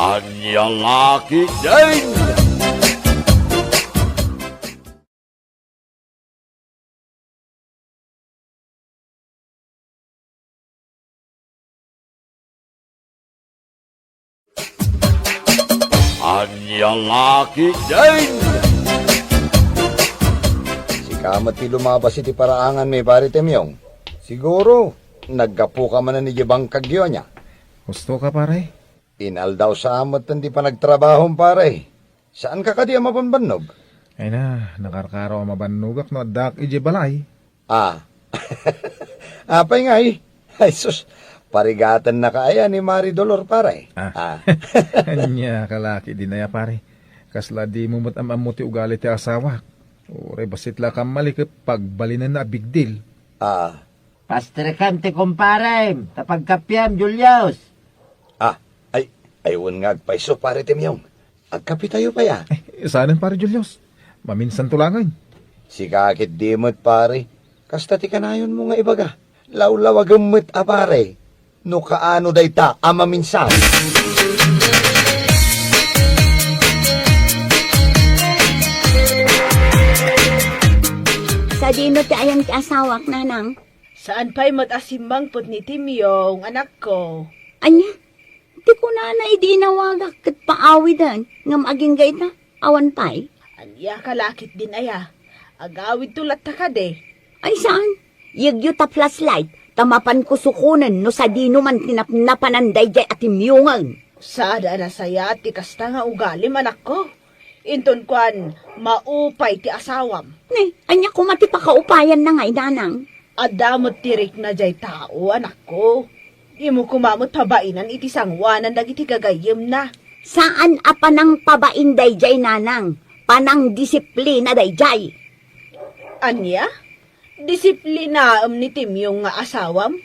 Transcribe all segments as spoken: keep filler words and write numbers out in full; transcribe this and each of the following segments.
Ania la ketdin? Ania la ketdin? Sika met ti lumabas iti paraanganmi, Pare Temyong. Siguro, naggapuka manen idiay bangkagyo, ania? Husto ka, pare. Inaldaw sa metten ti panagtrabahom, pare. Saanka kadi a mabanbannog? Ay na, nakarkaro a mabannogak no addaak idiay balay. Ah. Apay ngay? Ay sus, parigatennaka aya ni Mari Dolor, pare? Ah. Ah. Ania ka la ketdin aya, pare? Kasla dimo met am-ammo ti ugali ti asawak. Uray bassit la kammali ket pagbalinenna a big deal. Ah. Pastrekam ti kumparem, ta pagkappiam, Julius. Ah, ay, ay, wen nga agpayso, Pare Temyong. Agkapitayo pay, a. Ay, saanen, Pare Julius. Maminsanto laeng. Sika ketdi met, pare. Kasta ti kanayonmo nga ibaga. Lawlawagem met a, pare. No kaano dayta a maminsan. Sadino ti ayan ti asawak, nanang? Saan pay met a simmangpet ni Timyong, anakko. Ania? Ti kunana idi inawagak ket paawiden, ngem agingga ita, awan pay? Ania ka la ketdin aya? Agawidto latta kadi? Ay saan? Yegyo ta flashlight, ta mapanko sukonen no sadino man ti napnapanan daydiay a Timyongen. Sada a nasayaat ti kasta nga ugalim, anakko. Inton kuan, maupay ti asawam. Ne, ania koma ti pakaupayanna ngay, nanang? Adda met ti rikna diay tao, anakko. Dimo koma met pabainan iti sangoanan dagiti gagayyemna. Saan a panangpabain daydiay, nanang. Panangdisiplina daydiay. Ania? Disiplinaem ni Timyong nga asawam?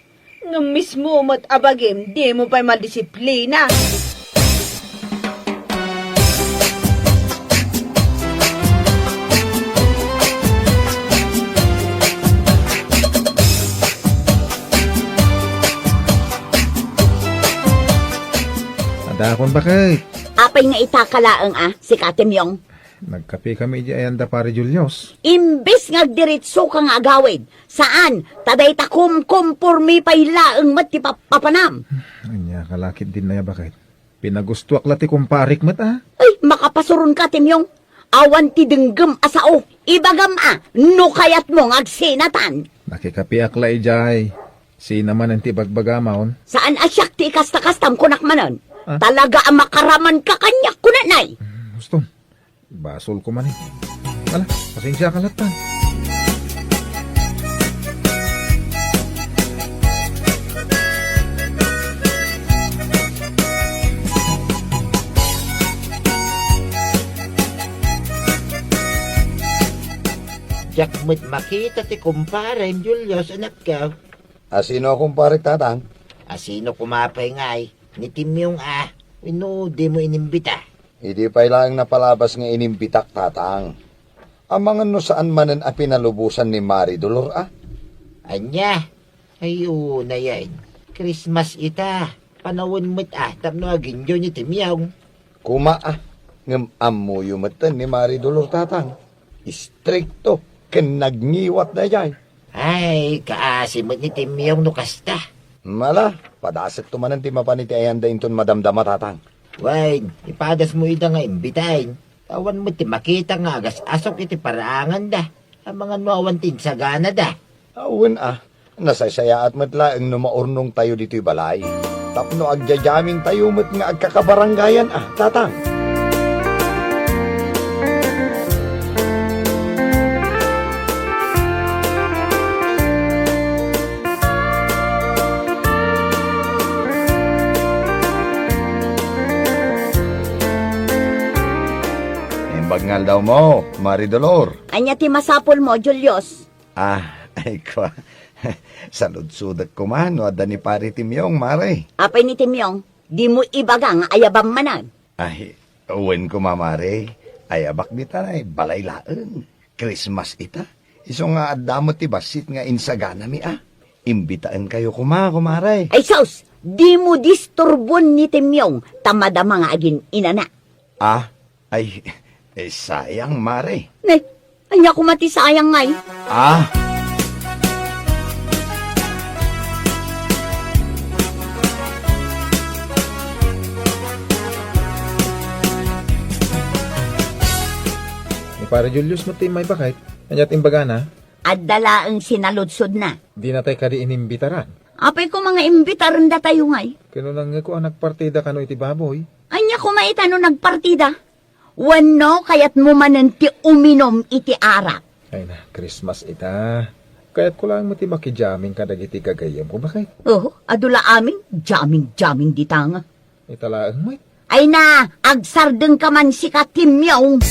Ngem mismo met a bagim, dimo pay madisiplina. Adakon, baket. Apay nga ita ka laeng a, sika Timyong? Nagkapikami idiay ayanda, Pare Julius. Imbes nga agdiretsoka nga agawid, saan, ta dayta kumkumpormi pay laeng met ti pap-, papanam. Ania ka la ketdin aya, baket? Pinagustoak la ti kumparek met, a. Ay, makapasuronka, Timyong. Awan ti denggem a sao. Ibagam a, no kayatmo nga agsinatan. Nakikapiak la idiay. Sina manen ti ibagbagamon? Saan a siak ti ikasta-kastam, kunak manen. Ah? Talaga a makaramanka kaniak, kunanay. Hmm, husto. Basol ko man, e. Ala, pasensiaka latta. Diak met makita ti kumparem, Julius, anakko. Asino a kumparek, Tatang? Asino koma pay ngay, ni Timyong a, wenno dimo inimbita? Idi pay laeng napalabas nga inimbitak, Tatang. Amangan no saan manen a pinalubosan ni Mari Dolor a? Ania? Ay, unay, Christmas ita. Panawen met a tapno aginjo ni Timyong. Koma a, ngem ammoyo metten ni Mari Dolor, Tatang. Istrikto ken nagngiwat daydiay. Ay, kaasi met ni Timyong no kasta. Ala, padasekto manen ti mapan iti ayanda inton madamdama, Tatang. Wen, ipadasmo ida nga imbitaen. Awan met ti makita nga agas-asok iti paraanganda. Amangan no awan ti insaganada. Awan a, nasaysayaat met laeng no maurnongtayo ditoy balay. Tapno agjajamintayo met nga agkakabarangayan a, Tatang. Naimbag nga aldawmo, Mari Dolor. Ania ti masapulmo, Julius? Ah, ay kua. Saludsodek koma no adda ni Pari Timyong, Mare. Apay ni Timyong? Dimo ibaga nga ayabam manen? Ay, wen koma, Mare. Ayabak dita, ay, balay laeng. Christmas ita. Isu nga adda met ti bassit nga insaganami a. Imbitaenkayo koma, kumare. Ay sus! Dimo disturbon ni Timyong ta madama nga agin-inana. Ah, ay, eh, sayang, mare. Ne, ania koma ti sayang ngay? Ah. Ni Pare Julius met ti immay baket. Ania ti imbagana? Adda laeng sinaludsodna. Dinatay kadi inimbitaran? Apay koma nga imbitaren datayo ngay? Ken no nangngegko a nagpartida kano iti baboy? Ania koma ita no nagpartida? Wenno kayatmo manen ti uminom iti arak? Ay na, Christmas ita. Kayatko laeng met ti makijamming kadagiti gagayyemko, baket. Oh, adu la amin, jamming-jamming dita nga. Ita laeng met. Ay na, agsardengka man sika, Timyong.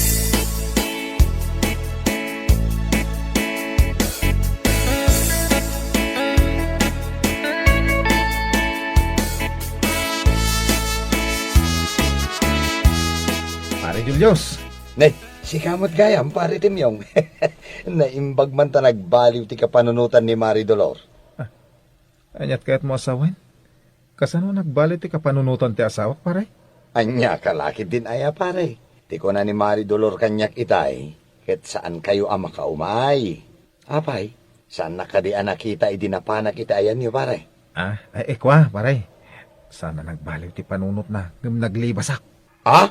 Pare Julius. Ne, sika met gayam, Pare Timyong. Naimbag man ta nagbaliw ti kapanunotan ni Mari Dolor. Ah, aniat kayatmo a sawen? Kasano nagbaliw ti kapanunotan ti asawak, pare? Ania ka la ketdin aya, pare? Ti kuna ni Mari Dolor kaniak itay, ket saankayo a makaumay. Apay, saannak kadi a nakita idi napanak iti ayanyo, pare? Ah, ay, ay, kua, pare. Saan a nagbaliw ti panunotna, ngem naglibasak. Ah?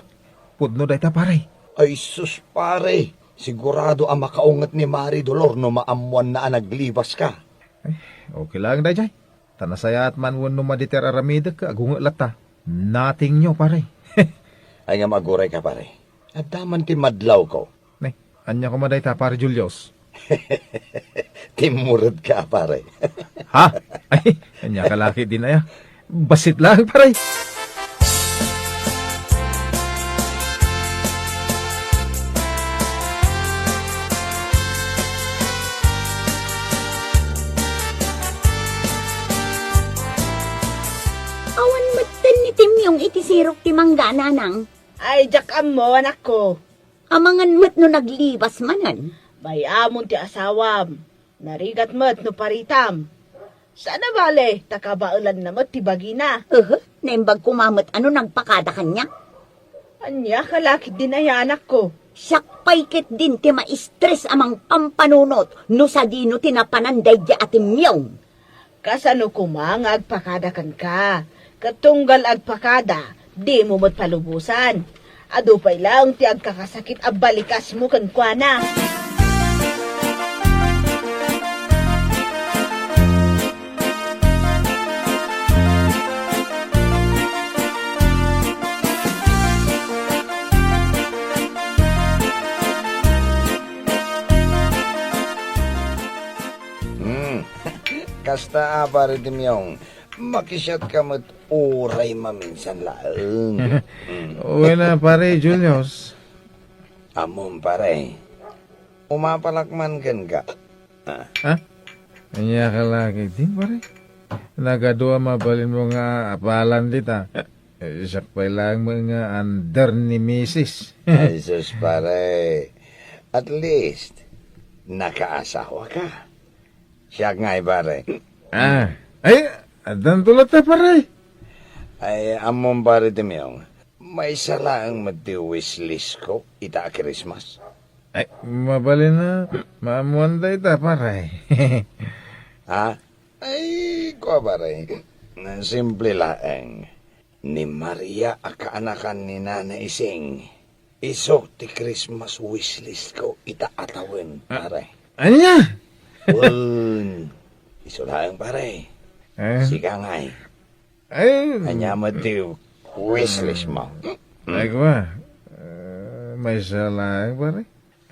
Pudno dayta, pare. Ay sus, pare. Sigurado a makaunget ni Mari Dolor no maammoanna a naglibaska. Ay, okay laeng daydiay. Ta nasayaat man wenno maditer aramidek, agunget latta. Nothing new, pare. Ay nga, agurayka, pare. Adda man ti madlawko. Ne, ania koma dayta, Pare Julius? Timmuredka, pare. Ha? Ay, ania ka la ketdin aya? Bassit laeng, pare. Awan metten ni Timyong iti sirok ti mangga, nanang. Ay, diak ammo, anakko. Amangan met no naglibas manen. Bay-amon ti asawam. Narigat met no paritam. Saan a bale, ta kabaelanna met ti bagina. Uhu, naimbag koma met a no nagpakada kaniak. Ania ka la ketdin aya, anakko? Siak pay ketdin ti maistres a mangpampanunot no sadino ti napanan daydiay a Timyong. Kasano koma nga agpakada kenka? Ket tunggal agpakada, dimo met palubosan. Adu pay laeng ti agkakasakit a balikasmo kenkuana. Hmm. Kasta a, Pare Timyong, makisiatka met uray maminsan laeng. Hmm. Wen a, Pare Julius. Ammom, pare. Umapalak man kenka. Ah. Ha? Ania ka la ketdin, pare? Nagadu a mabalinmo nga apalan dita. Eh, siak pay laeng met nga under ni misis. Ay, sus, pare. At least, nakaasawaka. Siak ngay, pare. Ah. Ay, addanto latta, pare. Ay, ammom, Pare Timyong. Maysa laeng met ti wishlist ko ita a Christmas. Ay, mabalin a maammoan dayta, pare. Ha? Ay, kua, pare. Simple laeng. Ni Maria a kaanakan ni Nana Ising. Isu ti Christmas wishlist ko ita a tawen, ah, pare. Ania? Wen, isu laeng, pare. Eh? Sika ngay. Ay. Ania met ti wishlist mo? Ay, kua. Eh, maysa laeng, pare.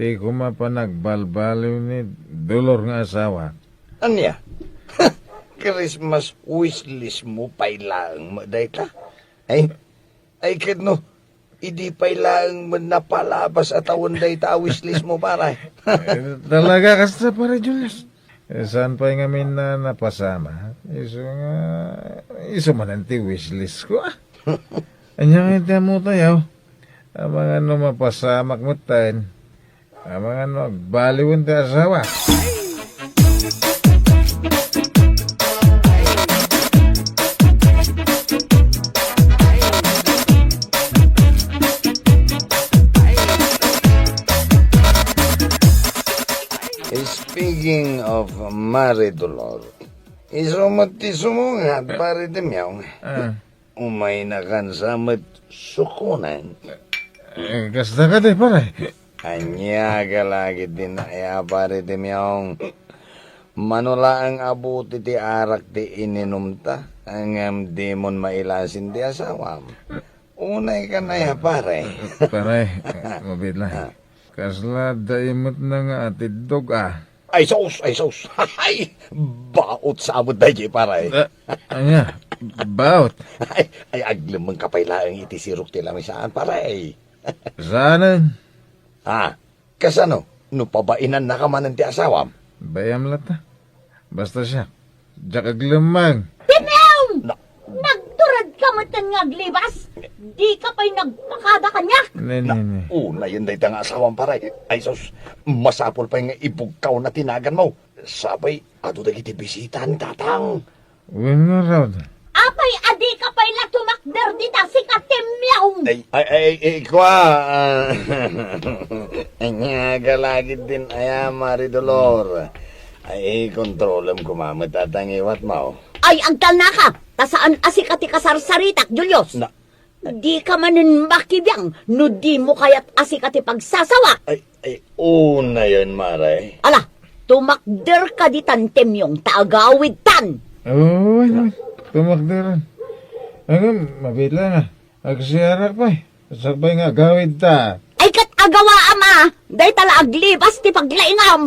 Ti koma panagbalbaliw ni Dolor nga asawa. Ania? Christmas wishlist mo pay laeng met dayta? Ay, ay, ket no, idi pay laeng met napalabas a tawen dayta a wishlist mo, pare. Eh, talaga kasta, Pare Julius. Eh, saan pay ngamin a napasamak? Isu nga, isu manen ti wishlist ko, ah. Ania nga iti ammo tayo? Amangan no mapasamak metten. Amangan no agbaliwen ti asawa. Mare Dolor. Isu met ti sumungat, Pare Timyong. Ah. Umaynakan sa met sukonen. Eh, kasta kadi, pare? Ania ka la ketdin aya, Pare Timyong? Mano laeng a buti ti arak ti ininumta, ngem dimon mailasin ti asawam. Unay kan aya, pare. Pare, eh, mabiit lang. Ah. Kasla adda imetna nga atiddog, ah. Ay sus, ay sus. Ay, baot sa amot daydi, pare. Ah, ania? Baot? Ay, ay, aglemmengka pay laeng iti sirok ti lamisaan, pare. Saanen? Ah, kasano? No pabainannaka manen ti asawam? Bay-am latta. Basta siak, diak aglemmeng. Timyong! Na- Nagturedka metten nga aglibas? Dika pay nagpakada kaniak? Ne, ne, ne. Unayen dayta nga asawam, pare. Ay sus, masapul pay nga ibugkawna ti naganmo. Sapay, adu dagiti bisita ni Tatang. Wen ngarud. Apay a dika pay la tumakder dita, sika Timyong? Ay, ay, ay, ay, kua, ah, ania ka la ketdin aya, Mare Dolor? Ay, kontrolem koma met a tangiwatmo. Ay, agtalnaka, ta saan a sika ti kasarsaritak, Julius. Na- Dika manen makibiang no dimo kayat a sika ti pagsasawa. Ay, ay, unayen, Mare. Ala, tumakderka ditan, Timyong, ta agawidtan. Oy, oy, tumakderan. Ngem, mabiit lang, ah. Agsiarak pay. Sakbay nga agawidta. Ay, ket agawaam a, dayta la aglibas ti paglaingam.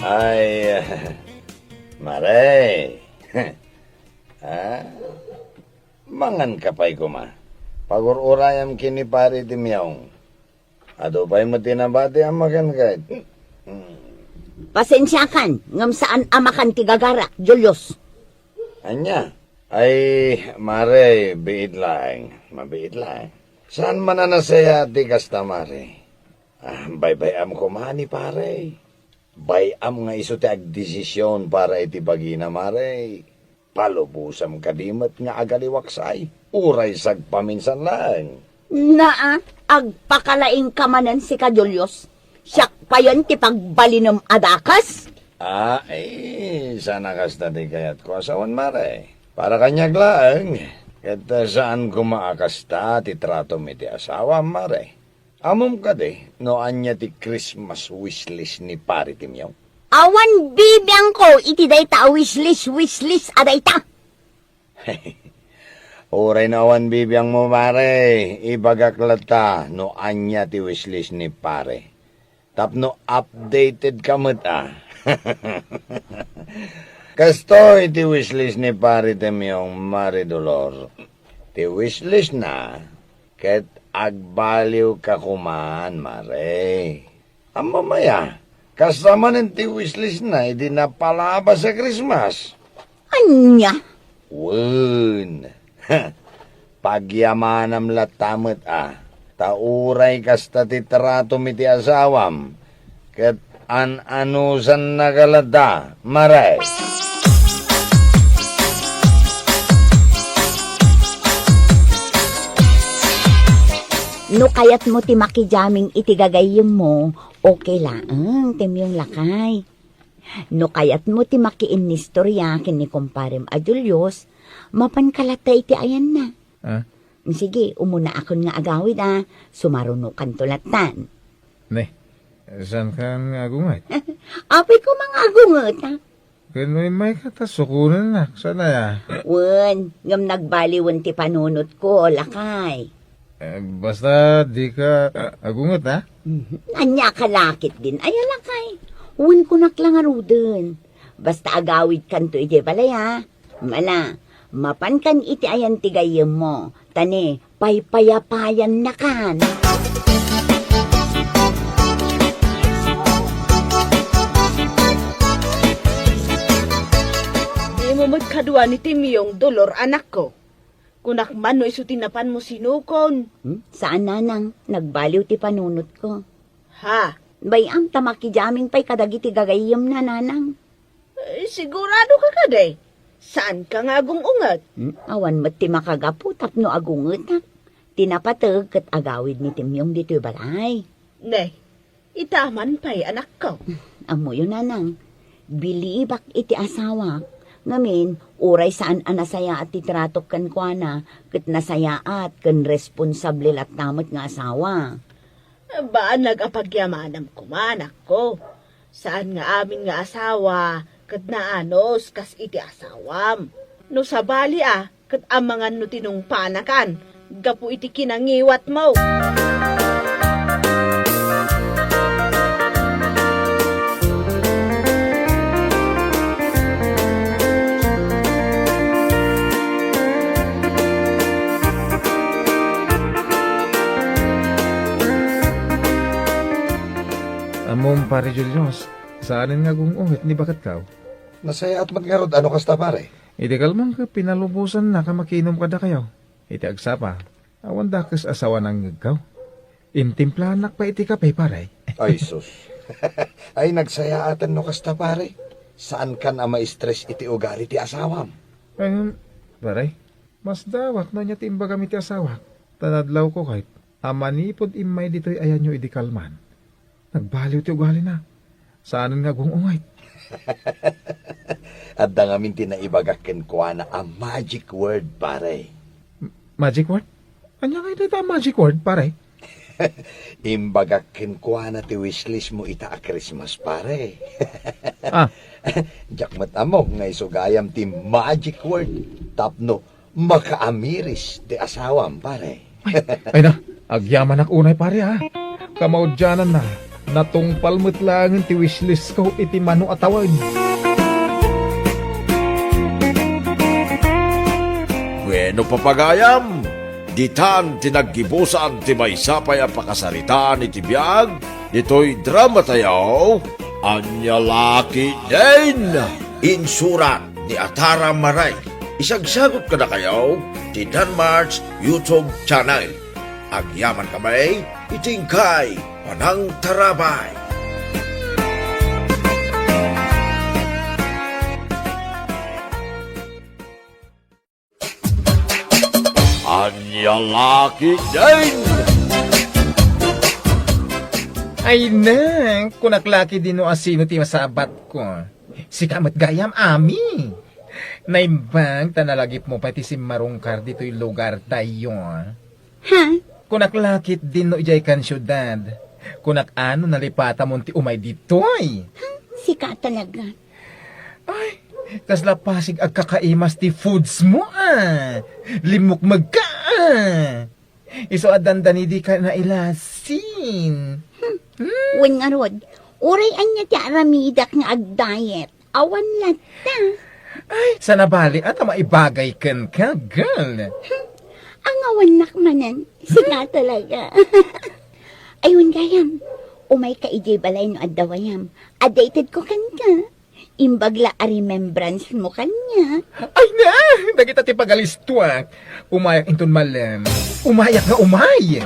Ay, Mare. Ah, manganka pay koma. Pagur-urayam ken ni Pare Timyong. Adu pay met ti nabatiam kenka. Hmm. Pasensiakan, ngem saan a makan ti gagarak, Julius. Ania? Ay, Mare, biit laeng. Mabiit laeng. Saan man a nasayaat ti kasta, Mare. Ah, baybay-am koma ni Pare. Bay-am nga isu ti agdesisyon para iti bagina, Mare. Palubosam kadi met nga agaliwaksay, uray sagpaminsan laeng. Naa, agpakalaingka manen, sika Julius. Siak payen ti pagbalinem a dakes? Ah, eh, saan a kasta ti kayatko a sawen, Mare. Para kaniak laeng, ket, ah, saan koma a kasta ti tratom iti asawam, Mare. Ammom kadi no ania ti Christmas wishlist ni Pare Timyong? Awan bibiangko iti dayta a wishlist, wishlist a dayta. Uray no awan bibiangmo, Mare, ibagak latta no ania ti wishlist ni Pare. Tapno updated ka met, ah. Kastoy ti wishlist ni Pare Timyong, Mare Dolor. Ti wishlist na, ket agbaliw ka koman, Mare. Ammom aya, kasta manen ti wishlist na idi napalabas a Christmas. Ania? Wen. Pagyamanam latta met a. Ta uray kasta ti tratom iti asawam, ket an-anusannaka latta, Mare. No kayatmo ti makijamming iti gagayyemmo, okay laeng, Timyong lakay. No kayatmo ti makiinnistoria ken ni kumparem a Julius, mapanka latta iti ayanna. Ah? Sige, umunaakon nga agawid a, sumarunokanto lattan. Ne, saankan nga agunget? Apay koma nga agunget, a? Ken no immayka ta sukonennak, saan aya? Wen, ngem nagbaliwen ti panunotko, lakay. Eh, basta dika, ah, agunget, a? Mhm. Ania ka la ketdin aya, lakay? Wen, kunak la ngaruden. Basta agawidkanto idiay balay, a? Mala, mapankan iti ayan ti gayyemmo, ta ne, paypayapayannakan. Dimo met kadua ni Timyong, Dolor, anakko. Kunak man no isu ti napanmo sinukon. Hmm? Saan, nanang. Nagbaliw ti panunotko. Ha? Bay-am ta makijamming pay kadagiti gagayyemna, nanang. Eh, sigurado ka kadi? Saanka nga agung-unget? Hmm, awan met ti makagapu tapno agungetak. Ti napateg ket agawid ni Timyong ditoy balay. Ne, ita man pay, anakko. Ammoyo, nanang, bilibak iti asawak. Ngamin, uray saan a nasayaat ti tratok kenkuana, ket nasayaat ken responsable latta met nga asawa. Baan nagapagyamanam koma, anakko. Saan nga amin nga asawa ket naanus kas iti asawam. No sabali a, ket amangan no tinungpanakan gapu iti kinangiwatmo. Ammom, Pare Julius, saanen nga agung-unget ni baketkaw. Nasayaat met ngarud a no kasta, pare. Idi kalman ket pinalubosannak a makinom kadakayo. Iti agsapa, awan dakes a sawa nangngegkaw. Intimplanak pay iti kape, pare. Ay, sus. Ay, nagsayaaten no kasta, pare. Saankan a ma-stress iti ugali ti asawam. Em, pare, masdawak no ania ti imbagam iti asawak. Ta nadlawko ket a manipud immay ditoy ayanyo idi kalman, nagbaliw ti ugalina. Saanen nga agung-unget. Adda ngamin ti naibagak kenkuana a magic word, pare. M-, magic word? Ania ngay dayta a magic word, pare? Imbagak kenkuana ti wishlist mo ita a Christmas, pare. Ah. Diak met ammo nga isu gayam ti magic word tapno makaamiris ti asawam, pare. Ay, ay na, agyamanak unay, pare, ha. Kamaudiananna, natungpal met laengen ti wishlist ko iti mano a tawen. Bueno, papagayam, ditan ti naggibusan ti maysa pay a pakasaritaan iti biag ditoy dramatayo, Ania La Ketdin! Insurat ni Atara Maray. Isagsagut kadakayo ti Danmart's YouTube channel. Agyaman kami iti inkay panangtarabay. Ania La Ketdin! Ay, nang, kunak la ketdin no asino ti masabatko. Sika met gayam, Ami. Naimbag ta nalagipmo pay ti simmarungkar ditoy lugartayo. Ha? Kunak la ketdin no idiay kan siudad. Kunak a no nalipatamon ti umay ditoy. Ha? Sika talaga. Ay, kasla pasig agkakaimas ti foods mo, a. Limmukmeg ka, a. Isu a dandani dika nailasin. Hmm. Hmm? Wen ngarud, uray ania ti aramidak nga agdiet, awan latta. Ay, sana bali, a, ta maibagay kenka, girl. Hmm. Angawannak manen, sika talaga. Ay, wen gayam, umayka idiay balay no adda wayam. Adda itedko kenka. Imbag la a remembrance mo kaniak. Ay na! Dagita ti pagalistuak. Umayak inton malem. Umayak nga umay!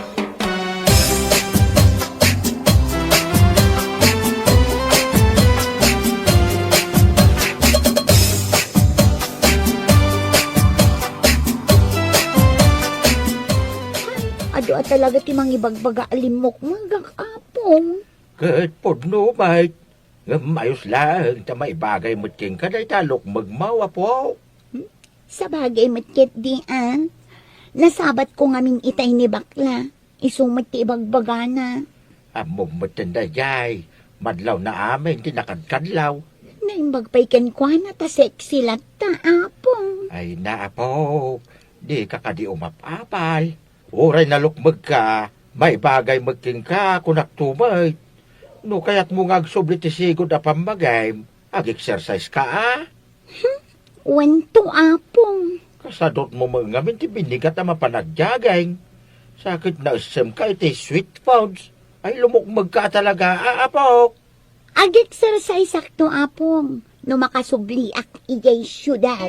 Adu a talaga ti mangibagbaga a limmukmegak, Apong. Ket pudno met. Ngem ayos laeng ta maibagay met kenka dayta a lukmegmo, Apo. Hmm? Sabagay met ketdi, a. Nasabatko ngamin itay ni bakla. Isu met ti ibagbagana. Ammom metten daydiay, madlawna amin ti nakadkadlaw. Naimbag pay kenkuana ta sexy latta, Apong. Ay na, Apo, dika kadi umap-apay. Uray nalukmegka, maibagay met kenka, kunakto met. No kayatmo nga agsubli ti sigud a pammagim, ag-exercise ka, a? Hmm, wen to, Apong. Kasadutmo met ngamin ti binigat a mapan ag-jogging. Sa ket naessemka iti sweet foods, ay lumukmegka a talaga, a, Apok? Ag-exerciseak to, Apong, no makasubliak idiay siudad.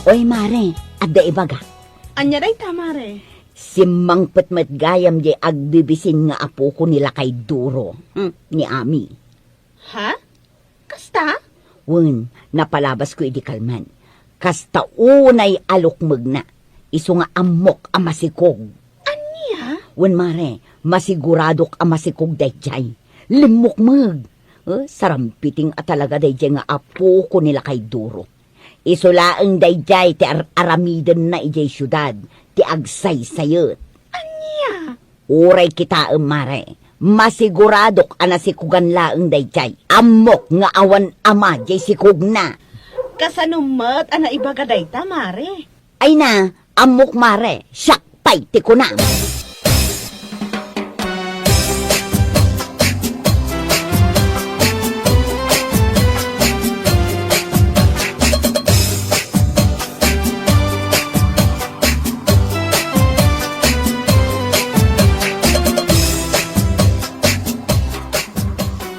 Oy, mare, adda ibaga. Ania dayta, mare? Simmangpet met gayam diay agbibisin nga apoko ni Lakay Duro, hmm, ni Ami. Ha? Kasta? Wen, napalabasko idi kalman. Kasta unay a lukmegna. Isu nga ammok a masikog. Ania? Wen, mare, masiguradok a masikog daydiay. Limmukmeg. Eh, sarampiting a talaga daydiay nga apoko ni Lakay Duro. Isu laeng daydiay ti ar-, aramidenna idiay siudad, ti agsaysayet. Ania? Uray kitaem, mare, masiguradok a nasikogan laeng daydiay. Ammok nga awan ama diay sikogna. Kasano met a naibaga dayta, mare? Ay na, ammok, mare, siak pay ti kunam.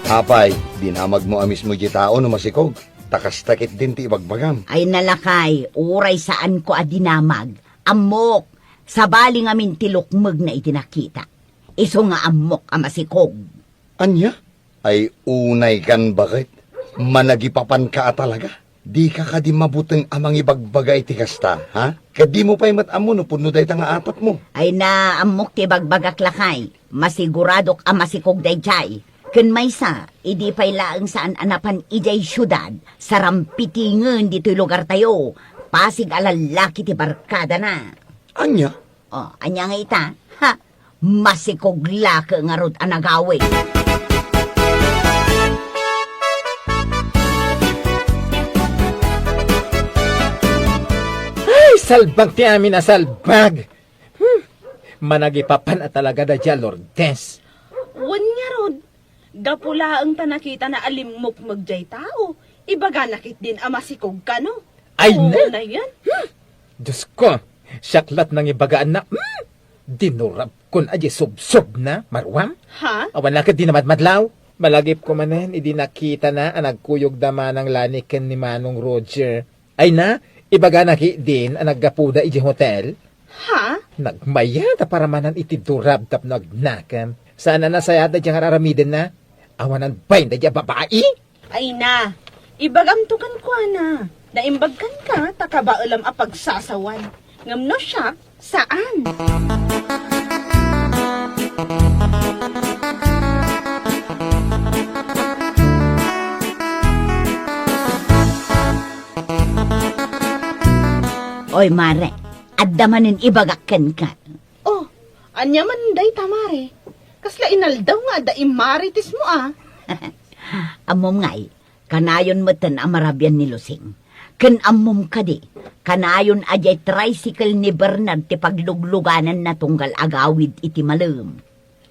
Apay, dinamagmo a mismo diay tao no masikog? Ta kasta ketdin ti ibagbagam. Ay na, lakay, uray saanko a dinamag. Ammok, sabali ngamin ti lukmegna idi nakita. Isu nga ammok a masikog. Ania? Ay, unaykan baket. Managipapanka a talaga. Dika kadi mabuteng a mangibagbaga iti kasta, ha? Ket dimo pay met ammo no pudno dayta nga atapmo. Ay na, ammok ti ibagbagak, lakay. Masiguradok a masikog daydiay. Ken maysa, idi pay laeng saan a napan idiay siudad, sarampitingen ditoy lugartayo. Pasig a lallaki ti barkadana. Ania? O, ania ngay ita? Ha? Masikog la ke ngarud a nagawid. Ay, salbag ti amin a salbag! Hmm. Managipapan a talaga daydiay a Lourdes. Wen ngarud, gapu laeng ta nakitana a limmukmeg diay tao, ibagana ketdin a masikog kano. Ay, ne? Unayen. Hmm. Diosko, siak lat nangibagaanna. Hmm. Dinurabkon a diay subsobna, maruam? Ha? Awan la ketdi namadmadlaw. Malagipko manen idi nakitana a nagkuyogda Manang Lani ken ni Manong Roger. Ay na, ibagana ketdin a naggapuda idiay hotel. Ha? Nagmayat a paramanan iti durab tapno agnakem. Saan a nasayaat daydiay nga ar-aramidenna. Awanan bain daydiay a babai? Ay na, ibagamto kenkuana. Naimbag kenka ta kabaelam a pagsasawan. Ngem no siak, saan. Oy, mare, adda manen ibagak kenka. Oh, ania man dayta, mare? Kasla inaldaw nga adda immarites mo, a. Ammom ngay, kanayon metten a marabian ni Lusing. Ken ammom kadi, kanayon a diay tricycle ni Bernard ti pagluglugananna tunggal agawid iti malem.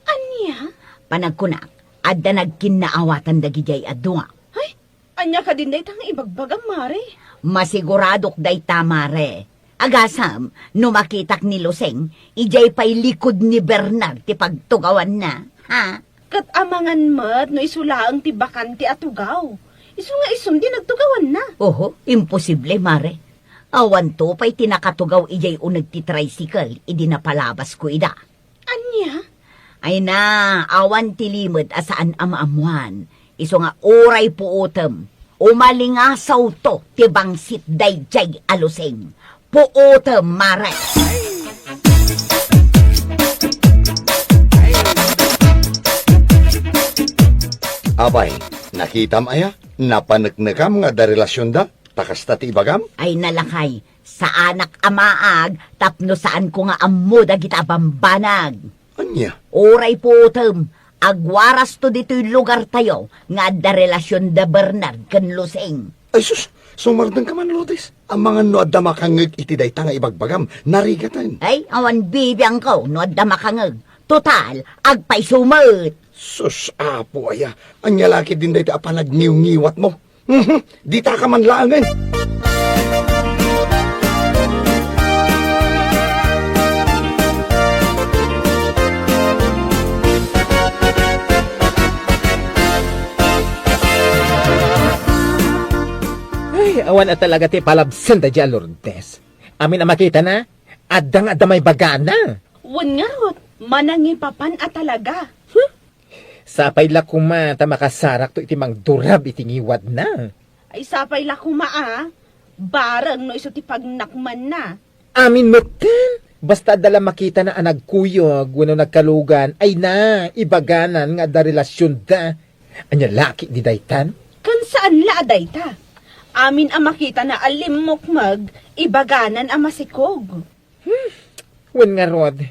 Ania? Panagkunak, adda nagkinnaawatan dagidiay a dua. Ay, ania kadin dayta nga ibagbagam, mare? Masiguradok dayta, mare. Agasam, no makitak ni Lusing, idiay pay likud ni Bernard ti pagtugawanna, ha? Ket amangan met no isu laeng ti bakante a tugaw. Isu nga isun ti nagtugawanna. Oho, imposible, mare. Awanto pay ti nakatugaw idiay uneg ti tricycle idi napalabasko ida. Ania? Ay na, awan ti limed a saan a maammuan. Isu nga uray puotem, umalingasawto ti bangsit daydiay a Lusing. Puotem, mare. Apay, nakitam aya? Napaneknekam nga adda relasionda? Ta kasta ti ibagam? Ay na, lakay, saanak a maag tapno saanko nga ammo dagita a bambanag. Ania? Uray puotem, agwarasto ditoy lugartayo nga adda relasion da Bernard ken Lusing. Ay sus, sumardengka man, Lourdes. Amangan no adda makangngeg iti dayta nga ibagbagam, narigaten. Ay, awan bibiangko no adda makangngeg. Total, agpayso met. Sus, Apo aya, ania la ketdin dayta a panagniwngiwatmo? Mhm, ditaka man laengen. Ay, Awan a talaga ti palabsen daydiay a Lourdes. Amin a makitana, adda nga adda maibagana. Wen ngarud, manangipapan a talaga. Sapay la koma ta makasarakto iti mangdurab iti ngiwadna. Ay, sapay la koma a, bareng no isu ti pagnakmanna. Amin metten, basta adda la makitana a nagkuyog wenno nagkalugan, ay na, ibaganan nga adda relasionda. Ania la ketdi daytan? Ken saan la a dayta. Amin a makitana a limmukmeg, ibaganan a masikog. Hmm, wen ngarud.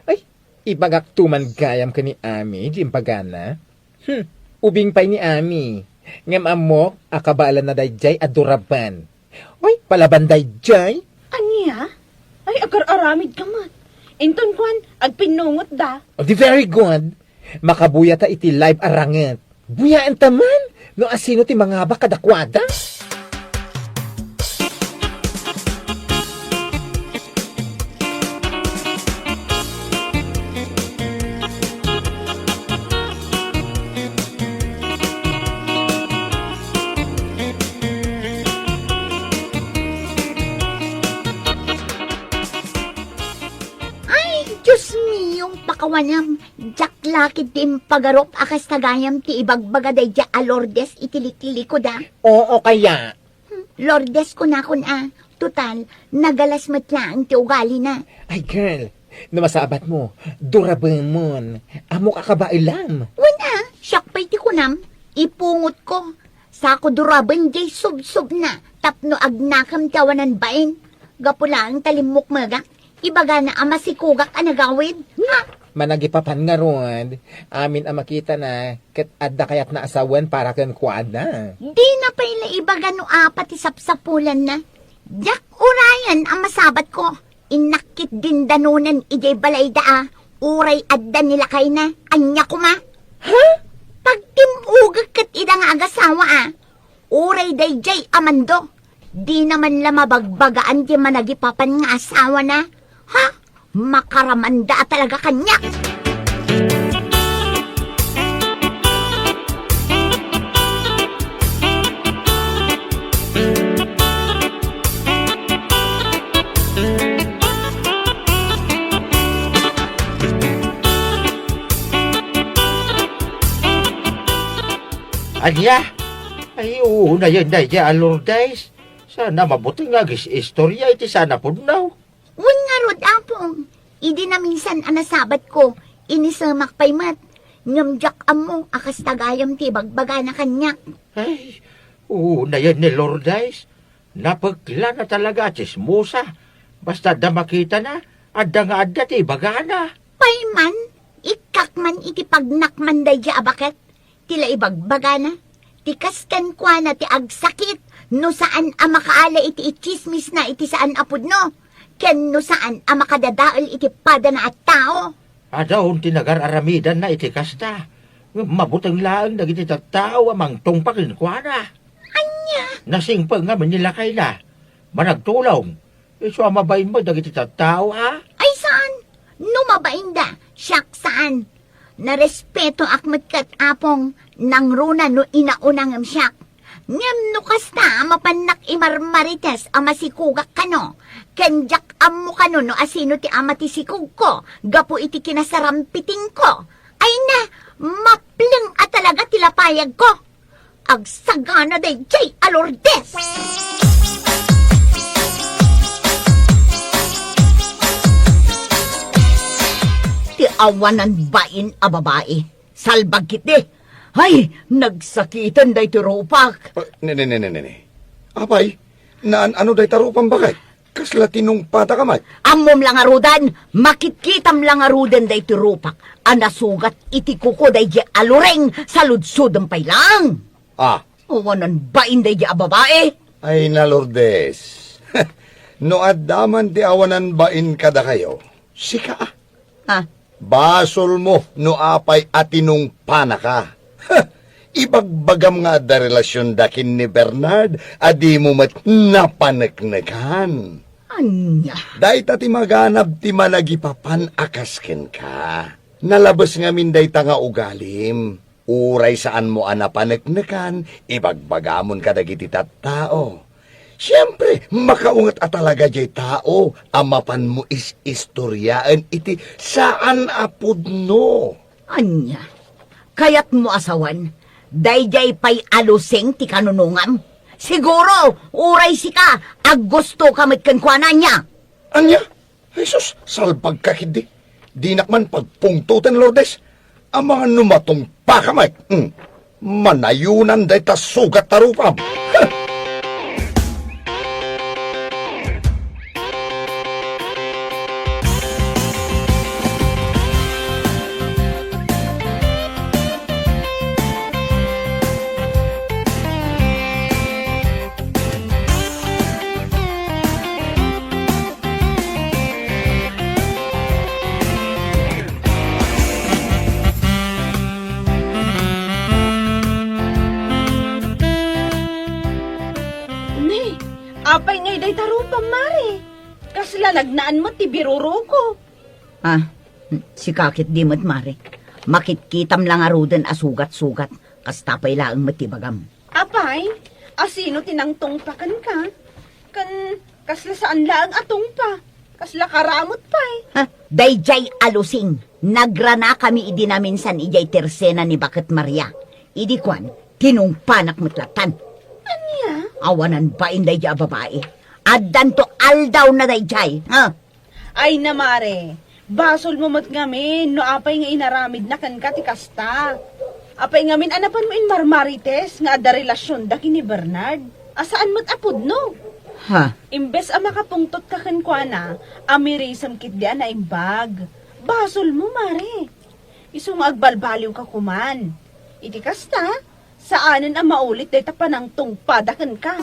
Ay, ibagakto man gayam ken ni Ami, di imbagana. Hmm, ubing pay ni Ami. Ngem ammok a kabaelanna daydiay a duraben. Oy, palaban daydiay. Ania? Ay, agar-aramidka met. Inton kuan, agpinnungotda. Oh, di very good. Makabuyata iti live a ranget. Buyaenta man no asino ti mangabak kadakuada. Ay, Dios mio, pakawanam. Diak la ketdi impagarup a kasta gayam ti ibagbaga daydiay a Lourdes iti liklikod, a. Oo, kaya. Hmm, Lourdes kunakon a. Total, nagalas met laeng ti ugalina. Ay, girl, no masabatmo, durabemon. Ammok a kabaelam. Wen a, siak pay ti kunam, ipungotko. Sako duraben diay subsobna tapno agnakem ti awanan bain. Gapu laeng ta limmukmegak, ibagana a masikogak a nagawid. Ha? Managipapan ngarud, amin a makitana, ket adda kayatna a sawen para kenkuana. Dina pay la ibaga no apa ti sapsapulanna. Diak urayen a masabatko. Innak ketdin danonen idiay balayda a, uray adda ni lakayna. Ania koma? Ha? Pagtim-ogek ket ida nga agasawa a. Uray daydiay a mando, dina man la mabagbagaan ti managipapan nga asawana. Ha? Makaramanda a talaga kaniak. Ania? Ay, unayen daydiay a Lourdes. Saan a mabuteng nga agis-istoria iti saan a pudno. Wen ngarud, Apong, idi naminsan a nasabatko, inisemak pay met. Ngem diak ammo a kasta gayam ti ibagbagana kaniak. Ay, unayen ni Lourdes. Napekla na talaga a tsismosa. Basta adda makitana, adda nga adda ti ibagana. Pay man, ikkak man iti pagnakman daydiay a baket. Ti la ibagbagana, ti kas kenkuana ti agsakit no saan a makaala iti itsismisna iti saan a pudno, ken no saan a makadadael iti padana a tao. Adda ti nagar-aramidanna iti kasta, ngem mabuteng laeng dagiti tattao a mangtungpa kenkuana. Ania? Nasingpet ngamin ni lakayna. Managtulong. Isu a mabain met dagiti tattao, a? Ay, saan? No mabainda, siak saan. Narespetoak met ket, Apong, nangruna no inauna ngem siak. Ngem no kasta a mapannak imarmarites a masikogak kano, ken diak ammo kano no asino ti ama ti sikogko gapu iti kinasarampitingko. Ay na, mapleng a talaga ti lapayagko. Agsagana daydiay a Lourdes! Ti awanan bain a babai. Salbag ketdi. Ay, nagsakiten daytoy rupak. Ah, ne, ne, ne, ne, ne, ne. Apay, naan-ano dayta rupam baket? Kasla tinungpataka met? Ammom la ngaruden, makitkitam la ngaruden daytoy rupak a nasugat iti kuko daydiay a Loreng, saludsodem pay laeng. Ah. Awanan bain daydiay a babai. Ay na, Lourdes. No adda man ti awanan bain kadakayo, sika a. Ah. Basolmo no apay a tinungpanaka. Ibagbagam nga adda relasionda ken ni Bernard a dimo met napaneknekan. Ania? Dayta ti maganab ti managipapan a kas kenka. Nalabes ngamin dayta nga ugalim. Uray saanmo a napaneknekan, ibagbagamon kadagiti tattao. Siempre, makaunget a talaga jay tao a mapanmo is-istoriaen iti saan a pudno. Ania? Kayatmo a sawen, daydiay pay a Lusing ti kanunongam? Siguro, uray sika, aggustoka met kenkuana, ania? Ania? Ay sus, salbagka ketdi. Dinak man pagpungtoten, Lourdes. Amangan no matungpaka met. Hmm. Manayonan dayta sugat a rupam. Huh! Ni, apay ngay dayta rupam, Mare? Kasla nagnaan met ti biruruko. Ah, sika ketdi met, Mare. Makitkitam la ngaruden a sugat-sugat. Kasta pay laeng met ti ibagam. Apay, asino ti nangtungpa kenka? Ken kasla saan laeng a tungpa? Kasla karamut pay. Ha? Daydiay a Lusing, nagranakami idi naminsan idiay tersena ni Baket Maria. Idi kuan, tinungpanak met latan. Ania? Awanan bain daydiay a babai. Addanto aldawna daydiay, ha? Ay na, Mare, basolmo met ngamin no apay nga inaramidna kenka ti kasta. Apay ngamin a napanmo inmarmarites nga adda relasionda ken ni Bernard, a saan met a pudno? Ha? Imbes a makapungtotka kenkuana, amirisem ketdi a naimbag. Basolmo, Mare. Isu nga agbalbaliwka koman. Iti kasta, saanen a maulit dayta panangtungpada kenka.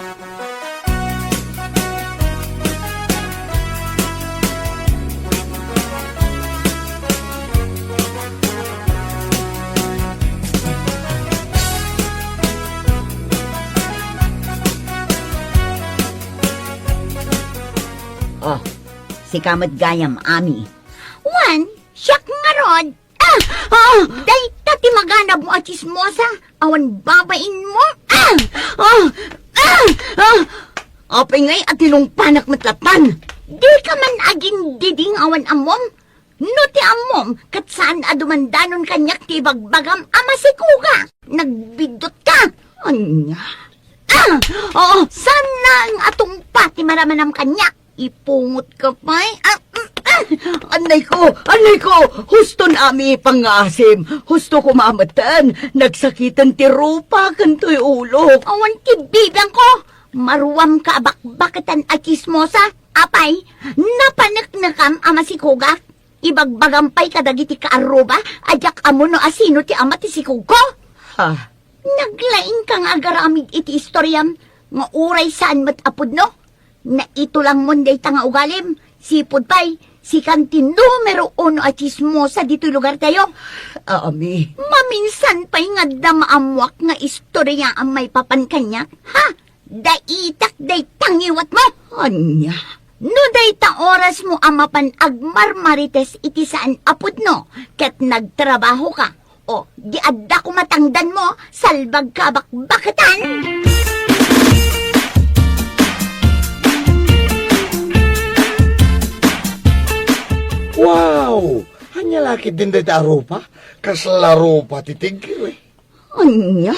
Oh, sika met gayam, Ami. Wen, siak ngarud. Ah! Ah! Dayta ti maganabmo a tsismosa, awan babainmo. Ah! Ah! Ah! Ah! Apay ngay a tinungpanak met latan? Dika man agindiding awan ammom? No ti ammom, ket saan a dumandanon kaniak ti ibagbagam a masikuga. Nagbiddutka. Ania? Ah! Oh, saan laeng a tungpa ti maramanam kaniak? Ipungotka pay. Ah, mm, ah. Anay ko, anay ko. Huston, Ami, pangngaasim. Husto ko mameten. Nagsakiten ti rupa ken toy ulok. Awan ti bibiangko. Maruamka a bakbaketan a tsismosa. Apay, napaneknekam a masikuga. Ibagbagam pay kadagiti kaarruba a diak ammo no asino ti ama ti sikugko. Ha? Naglaingka nga agaramid iti istoriam nga uray saan met a pudno? Naitulangmon dayta nga ugalim, sipud pay, sikan ti numero uno a tsismosa ditoy lugartayo. Ami. Maminsan pay nga adda maammoak nga istoriaam maipapan kaniak, ha? Daitak dayta ngiwatmo. Ania? No dayta orasmo a mapan agmarmarites iti saan a pudno ket nagtrabahoka, o, di adda koma tangdanmo, salbagka a bakbaketan! Wow! Ania la ketdin dayta a rupa? Kasla rupa ti tigre. Ania?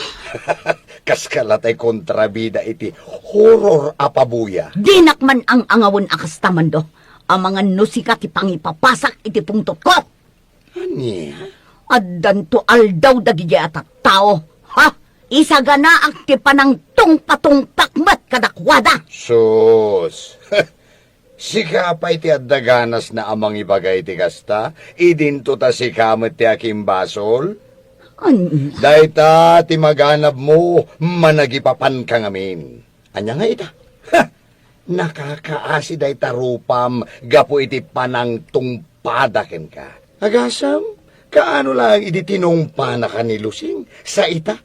Kaskala tay kontrabida iti horror a pabuya. Dinak man ang-angawen a kasta, Mando. Amangan no sika ti pangipapasak iti pungtotko. Ania? Addanto aldaw dagiti a tattao. Ha? Isaganaak ti panangtungpatungpak met kadakuada. Sus! Sika pay ti adda ganasna a mangibaga iti kasta, idinto ta sika met ti akimbasol? Ania? Dayta ti maganabmo, managipapanka ngamin. Ania nga ita? Ha! Nakakaasi dayta rupam gapu iti panangtungpada kenka. Agasem, kaano laeng idi tinungpanaka ni Lusing, sa ita,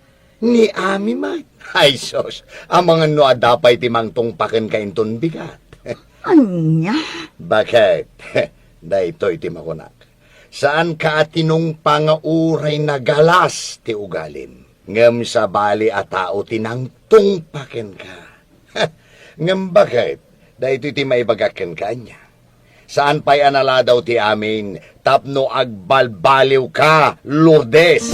ni Ami met. Ay sus, amangan no adda pay ti mangtungpa kenka inton bigat. Ania? Baket, daytoy ti makunak. Saanka a tinungpa nga uray nagalas ti ugalim. Ngem sabali a tao ti nangtungpa kenka. Ngem baket, daytoy ti maibagak kenka ania. Saan pay a naladaw ti amin tapno agbalbaliwka, Lourdes.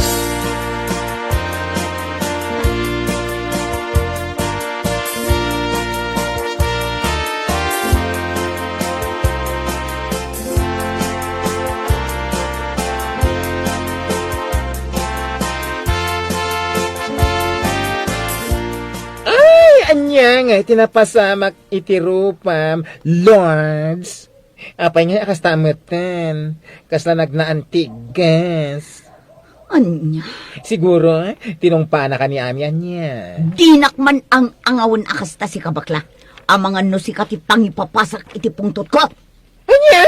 Ay, ania ngay ti napasamak iti rupam, Lourdes? Apay ngay a kasta metten? Kasla nagnaan ti gas. Ania? Siguro, tinungpana ka ni Ami, ania? Dinak man ang-angawen a kasta, sika, bakla. Amangan no sika ti pangipapasak iti pungtotko. Ania?